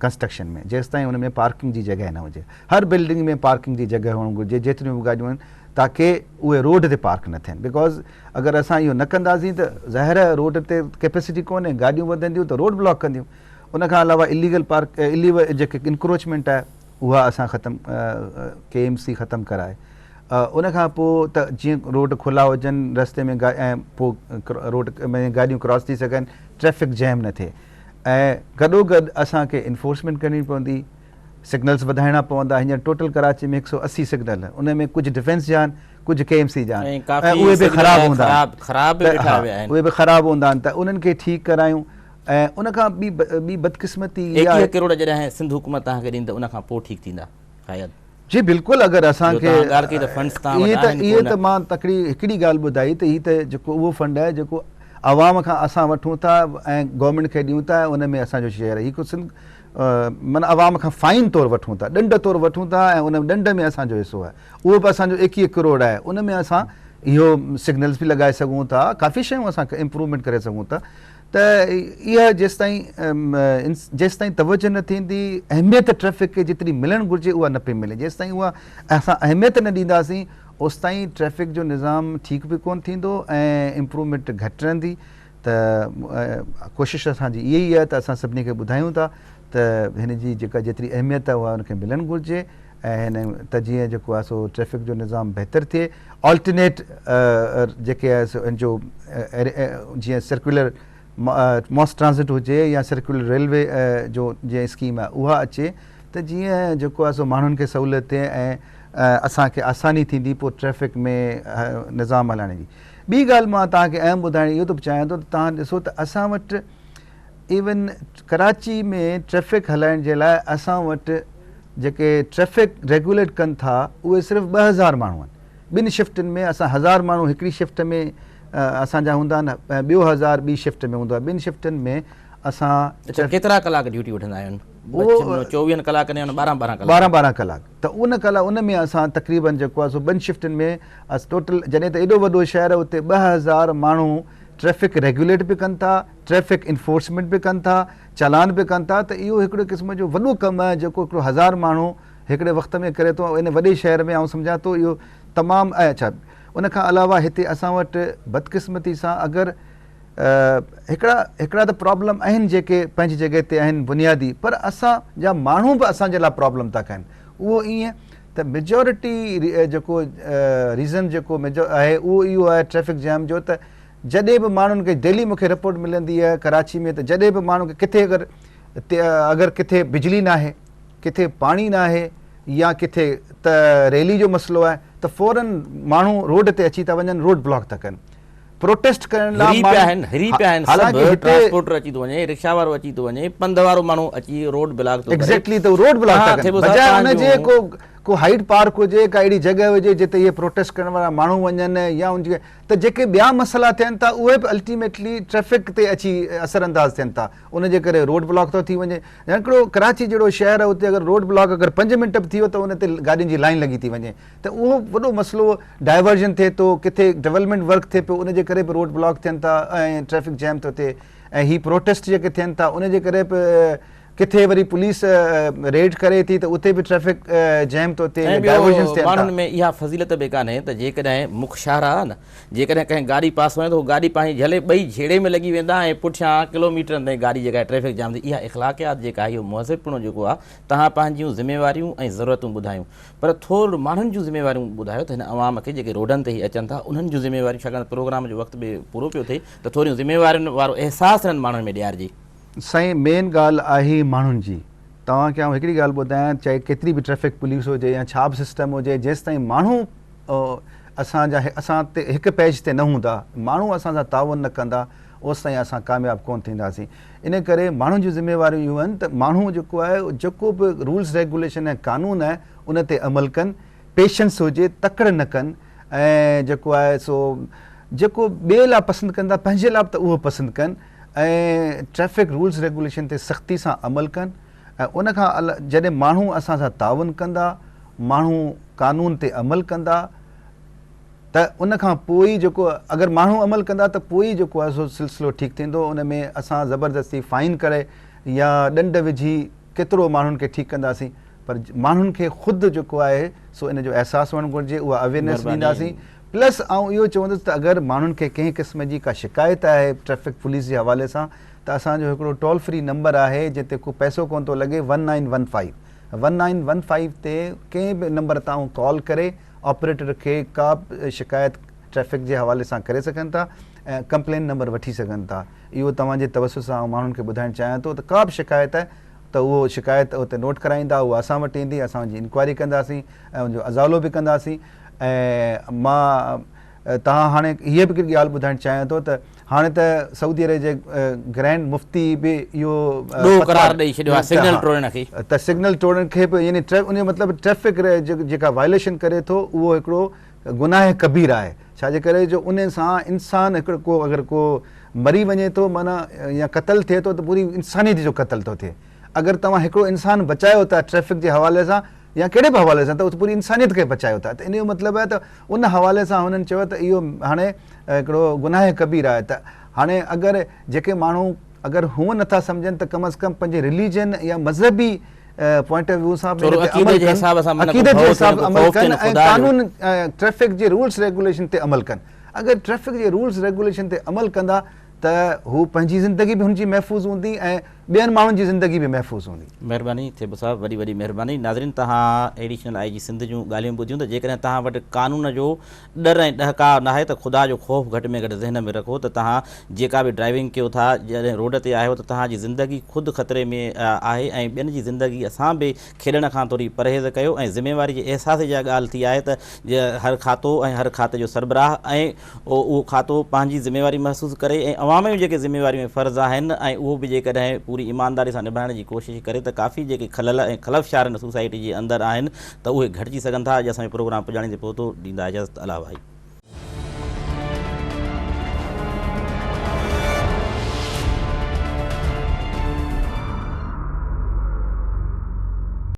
ڪنسٽرڪشن ۾ جيستائين ان ۾ پارڪنگ جي جڳهه نه هجي هر بلڊنگ ۾ پارڪنگ جي جڳهه هئڻ گهرجي جيتريون به گاڏيون آهن تاڪي اهي روڊ تي پارڪ نه ٿين because اگر اسان اهو نه ڪنداسين ته ظاهر آهي روڊ تي ڪيپيسٽي ڪونهي گاڏيون وڌنديون ته روڊ بلاڪ ڪنديون ان کان علاوه اليگل پارڪ اليگل جيڪي انڪروچمينٽ آهي اها اسان ختم ڪي ايم سي ختم ڪرائي ان کان پوء ته جيئن روڊ کلا هجن رستي ۾ ۽ پوء روڊ ۾ گاڏيون ڪراس ٿي سگهن ٽريفڪ جيم نه ٿئي ۽ گڏو گڏ اسان کي انفورسمينٽ ڪرڻي پوندي سگنلز وڌائڻا پوندا هينئر ٽوٽل ڪراچي ۾ 180 سگنل آهن ان ۾ ڪجهه ڊفينس جا آهن ڪجهه ڪي ايم سي جا آهن ۽ اهي به خراب هوندا آهن اهي به خراب هوندا آهن ته انهن کي ٺيڪ ڪرايون ۽ ان کان ٻي ٻي بدقسمتي اها 21 ڪروڙ جڏهن سنڌ حڪومت توهان کي ڏيندي ته ان کان پوء ٺيڪ ٿيندا شايد. جي بلڪل اگر اسان جو کي توهان ڳالهه ڪئي ته فنڊز توهان اهي وٽ ته آهن اهي ڪونه. ته مان تڪڙي هڪڙي ڳالهه ٻڌائي ته هي ته جيڪو اهو فنڊ آهي جيڪو عوام کان اسان وٺون ٿا ۽ گورنمينٽ کي ڏيون ٿا ۽ ان ۾ اسان جو شيئر آهي هي ڪو سنڌ معنيٰ عوام کان فائن طور وٺون ٿا ڏنڊ طور وٺون ٿا ۽ ان ڏنڊ ۾ اسان جو حصو آهي اهو به اسان جو 21 ڪروڙ آهي ان ۾ اسان اهو سگنلز به لڳائي سگهون ٿا ڪافي شيون اسان امپروومينٽ ڪري سگهون ٿا ته اها جيستائين جيستائين توجه نه ٿيندي اهميت ٽريفڪ کي جيتري ملڻ گهرجي اها نه پئي ملي جيستائين اها اسان اهميت نه ڏينداسين اوستائين ٽريفڪ جو نظام ٺيڪ به ڪونه ٿيندو ۽ امپروومينٽ گهٽ رهندي ته ڪوشش اسان جي اها ئي آهي ته اسان سڀني کي ٻڌايون ٿا ته هن جي جيڪا جيتري اهميت آهي اها ان کي ملڻ گهرجي ۽ هن ته جيئن جيڪو آهي سو ٽريفڪ جو نظام بهتر ٿئي آلٽرنيٽ جيڪي آهي سو ان جو جيئن سرڪيولر ماس ٽرانزٽ هجي يا سرڪيولر ريلوي جو جيئن اسڪيم آهي اها اچي ته جيئن جيڪو آهي سو ماڻهن کي سهولت ٿئي ۽ اسان کي آساني ٿيندي پوء ٽريفڪ ۾ نظام هلائڻ جي ٻي ڳالهه مان توهان کي اهم ٻڌائڻ اهو ٿو چاهيان ٿو ته توهان ڏسو ته اسان وٽ ايون ڪراچي ۾ ٽريفڪ هلائڻ جي لاء اسان وٽ جيڪي ٽريفڪ ريگوليٽ ڪن ٿا اهي صرف 2000 ماڻهو آهن ٻن شفٽن ۾ اسان هزار ماڻهو هڪڙي شفٽ ۾ اسان جا هوندا آهن ۽ ٻيو هزار ٻي شفٽ ۾ هوندو آهي ٻن شفٽن ۾ اسان اڇا ڪيترا ڪلاڪ ڊيوٽي وٺندا آهيون اهو چوويهن ڪلاڪن يا ٻارهن ٻارهن ڪلاڪ ٻارهن ٻارهن ڪلاڪ ته ان ڪلاڪ ان ۾ اسان تقريبن جيڪو آهي سو ٻن شفٽن ۾ ٽوٽل جڏهن ته ايڏو وڏو شهر اتي 2000 ماڻهو ٽريفڪ ريگوليٽ به ڪن ٿا ٽريفڪ انفورسمينٽ به ڪن ٿا، چالان به ڪن ٿا ته اهو هڪڙي قسم جو وڏو ڪم آهي جيڪو هڪڙو هزار ماڻهو هڪڙي وقت ۾ ڪري ٿو ان وڏي شهر ۾ آئون سمجهان ٿو اهو تمام ۽ اڇا ان کان علاوه هتي اسان وٽ بدقسمتي سان اگر هڪڙا هڪڙا ته پرابلم آهن جيڪي پنهنجي جڳهه تي آهن بنيادي پر اسان جا ماڻهو به اسان جي لاء پرابلم ٿا ڪن اهو ائين ته ميجورٽي جيڪو ريزن جيڪو آهي اهو اهو آهي ٽريفڪ جام جو ته جڏهن به ماڻهن کي ڊيلي مون کي رپورٽ ملندي آهي ڪراچي ۾ ته جڏهن به ماڻهن کي ڪٿي اگر اگر ڪٿي بجلي ناهي ڪٿي پاڻي ناهي يا ڪٿي ته ريلي جو مسئلو آهي ته فورن ماڻهو روڊ تي اچي ٿا وڃن روڊ بلاڪ ٿا ڪن پروٽيسٽ ڪرڻ لاء هري پيا آهن هري پيا آهن سڀ ٽرانسپورٽر اچي ٿو وڃي رڪشا وارو اچي ٿو وڃي پنڌ وارو ماڻهو اچي روڊ بلاڪ ٿو ڪري ايگزيڪٽلي ته روڊ بلاڪ ٿا ڪن بجاء ان جي ڪو ڪو هائيڊ پارڪ هجي ڪا اهڙي جڳهه هجي جتي اهي پروٽيسٽ ڪرڻ وارا ماڻهو وڃن يا ان جي ته جيڪي ٻيا مسئلا ٿين ٿا اهي به الٽيميٽلي ٽريفڪ تي اچي اثر انداز ٿين ٿا ان جي ڪري روڊ بلاڪ ٿو ٿي وڃي يا هڪڙو ڪراچي جهڙو شهر آهي اتي اگر روڊ بلاڪ اگر پنج منٽ به ٿي ويو ته ان تي گاڏين جي لائين لڳي ٿي وڃي ته اهو وڏو مسئلو ڊائيورجن ٿئي ٿو ڪٿي ڊولپمينٽ ورڪ ٿئي پيو ان جي ڪري به روڊ بلاڪ ٿين ٿا ۽ ٽريفڪ جيم ٿو ٿئي ۽ هي پروٽيسٽ جيڪي ٿين ٿا ان جي ڪري به ڪٿي وري پوليس ريڊ ڪري ٿي ته اتي به ٽريفڪ جيم ٿو ٿئي ۽ ڊائيورجنس ٿين ٿا. ماڻهن ۾ اها فضيلت به ڪانهي ته جيڪڏهن مک شاهراهه آهي نه جيڪڏهن ڪنهن گاڏي پاس وڃي ته هو گاڏي پنهنجي جهلي ٻئي جهيڙي ۾ لڳي ويندا ۽ پٺيان ڪلوميٽرن تائين گاڏي جيڪا آهي ٽريفڪ جام ٿي اها اخلاقيات جيڪا آهي اهو مهذبپڻو جيڪو آهي توهان پنهنجيون ذميواريون ۽ ضرورتون ٻڌايون پر ٿورڙو ماڻهن جون ذميواريون ٻڌايو ته هن عوام کي جيڪي روڊن تي هي اچن ٿا انهن جون ذميواريون ڇاڪاڻ ته پروگرام جو وقت به پورو پيو ٿئي ته ٿوريون ذميوارين وارو احساس هنن ماڻهن ۾ ڏيارجي. سائين مين ڳالهه آهي ماڻهن جي. توهان کي آئون هڪڙي ڳالهه ٻڌايان چاهي ڪيتري به ٽريفڪ پوليس هجي يا ڇا به سسٽم هجي جيستائين ماڻهو اسان جا اسان تي هڪ پيج تي نه هوندا ماڻهو اسان سان تعاون نه ڪندا اوستائين اسان ڪامياب ڪونه ٿينداسين ان ڪري ماڻهن جون ذميواريون اهيون آهن ته ماڻهو جيڪو آهي جيڪو به رولز ريگوليشن ۽ قانون آهي ان تي عمل ڪن پيشنس هجي تڪڙ نه ڪن ۽ جيڪو آهي سو جيڪو ٻئي لاء پسند ڪن ٿا پنهنجي لاء به ته اهو پسند ڪن ۽ ٽريفڪ رولز ريگوليشن تي سختي سان عمل ڪن ۽ ان کان جڏهن ماڻهو اسان سان تعاون ڪندا ماڻهو قانون تي عمل ڪندا ته ان کان پوء ئي جيڪو اگر ماڻهو عمل ڪندا ته پوء ئي جيڪو آهي سو سلسلو ٺيڪ ٿيندو ان ۾ اسان زبردستي فائن ڪري يا ڏنڊ وجهي ڪيترو ماڻهن کي ٺيڪ ڪنداسين پر ماڻهن کي خود جيڪو آهي سو ان جو احساس هئڻ گهرجي اها اويرنيس ڏينداسين پلس آئون اهو چوندس ته اگر ماڻهن کي ڪنهن قسم جي ڪا شڪايت آهي ٽريفڪ پوليس جي حوالي سان ته اسان جو هڪڙو ٽول فري نمبر آهي جنهن تي ڪو پئسو ڪونه ٿو لڳي one nine one five one nine one five تي ڪنهن به نمبر تان ڪال ڪري آپريٽر کي ڪا به شڪايت ٽريفڪ جي حوالي سان ڪري سگهن ٿا ۽ ڪمپلين نمبر وٺي سگهن ٿا اهو توهان جي توسط سان آئون ماڻهن کي ٻڌائڻ چاهيان ٿو ته ڪا به شڪايت آهي ته اهو شڪايت اتي نوٽ ڪرائيندا اها اسان وٽ ايندي اسان ان جي انڪوائري ڪنداسين ۽ ان جو ازالو به ڪنداسين ۽ مان توهان هاڻي هيء به هڪڙي ڳالهه ٻڌائڻ چاهيان ٿو ته هاڻي ته سعودي عرب جي گرينڊ مفتي به اهو ڏوهه قرار ڏئي ڇڏيو آهي سگنل ٽوڙڻ کي. ته سگنل ٽوڙڻ کي به يعني ان جو مطلب ٽريفڪ جيڪا وائليشن ڪري ٿو اهو هڪڙو گناهه ڪبير آهي ڇا جي ڪري جو ان سان انسان هڪڙو ڪو اگر ڪو مري وڃي ٿو معنيٰ يا قتل ٿئي ٿو ته پوري انسانيت جو قتل ٿو ٿئي اگر توهان هڪڙو انسان بچايو ٿا ٽريفڪ جي حوالي سان يا ڪهڙي به حوالي سان ته پوري انسانيت کي بچايو ٿا ته ان جو مطلب آهي ته ان حوالي سان هنن چيو ته اهو هاڻي هڪڙو گناهه ڪبير آهي ته هاڻي اگر جيڪي ماڻهو اگر هونء نٿا سمجهن ته ڪم از ڪم پنهنجي رليجن يا مذهبي پوائنٽ آف ويو سان به عقيدي جي حساب سان عقيدي جي حساب عمل ڪن ۽ قانون ٽريفڪ جي رولز ريگوليشن تي عمل ڪن اگر ٽريفڪ جي رولز ريگوليشن تي عمل ڪندا ته هو پنهنجي زندگي به هن جي محفوظ هوندي ۽ ٻين ماڻهن جي زندگي به محفوظ هوندي. مهرباني ٿيٻو صاحب وڏي وڏي مهرباني ناظرين توهان ايڊيشنل I جي سنڌ جون ڳالهيون ٻڌيون ته جيڪڏهن توهان وٽ قانون جو ڏر ۽ ڏهڪاء ناهي ته خدا جو خوف گهٽ ۾ گهٽ ذهن ۾ رکو ته توهان جيڪا به ڊرائيونگ ڪيو ٿا جڏهن روڊ تي آهيو ته توهان جي زندگي خود خطري ۾ آهي ۽ ٻين جي زندگي سان به کيڏڻ کان ٿوري پرهيز ڪيو ۽ ذميواري جي احساس جي اها ڳالهه ٿي آهي ته هر کاتو ۽ هر کاتي جو سربراهه ۽ اهو کاتو پنهنجي ذميواري محسوس ڪري ۽ عوام جون جيڪي ذميواريون ۽ فرض آهن ۽ اهو به جيڪڏهن پوري ايمانداري سان نڀائڻ جي ڪوشش ڪري ته ڪافي جيڪي خلل ۽ خلفشار هن سوسائٽي جي اندر آهن ته اهي گهٽجي سگهن ٿا. اڄ اسان جو پروگرام پڄاڻي تي پهتو. ڏيندا اجازت الله ڀائي.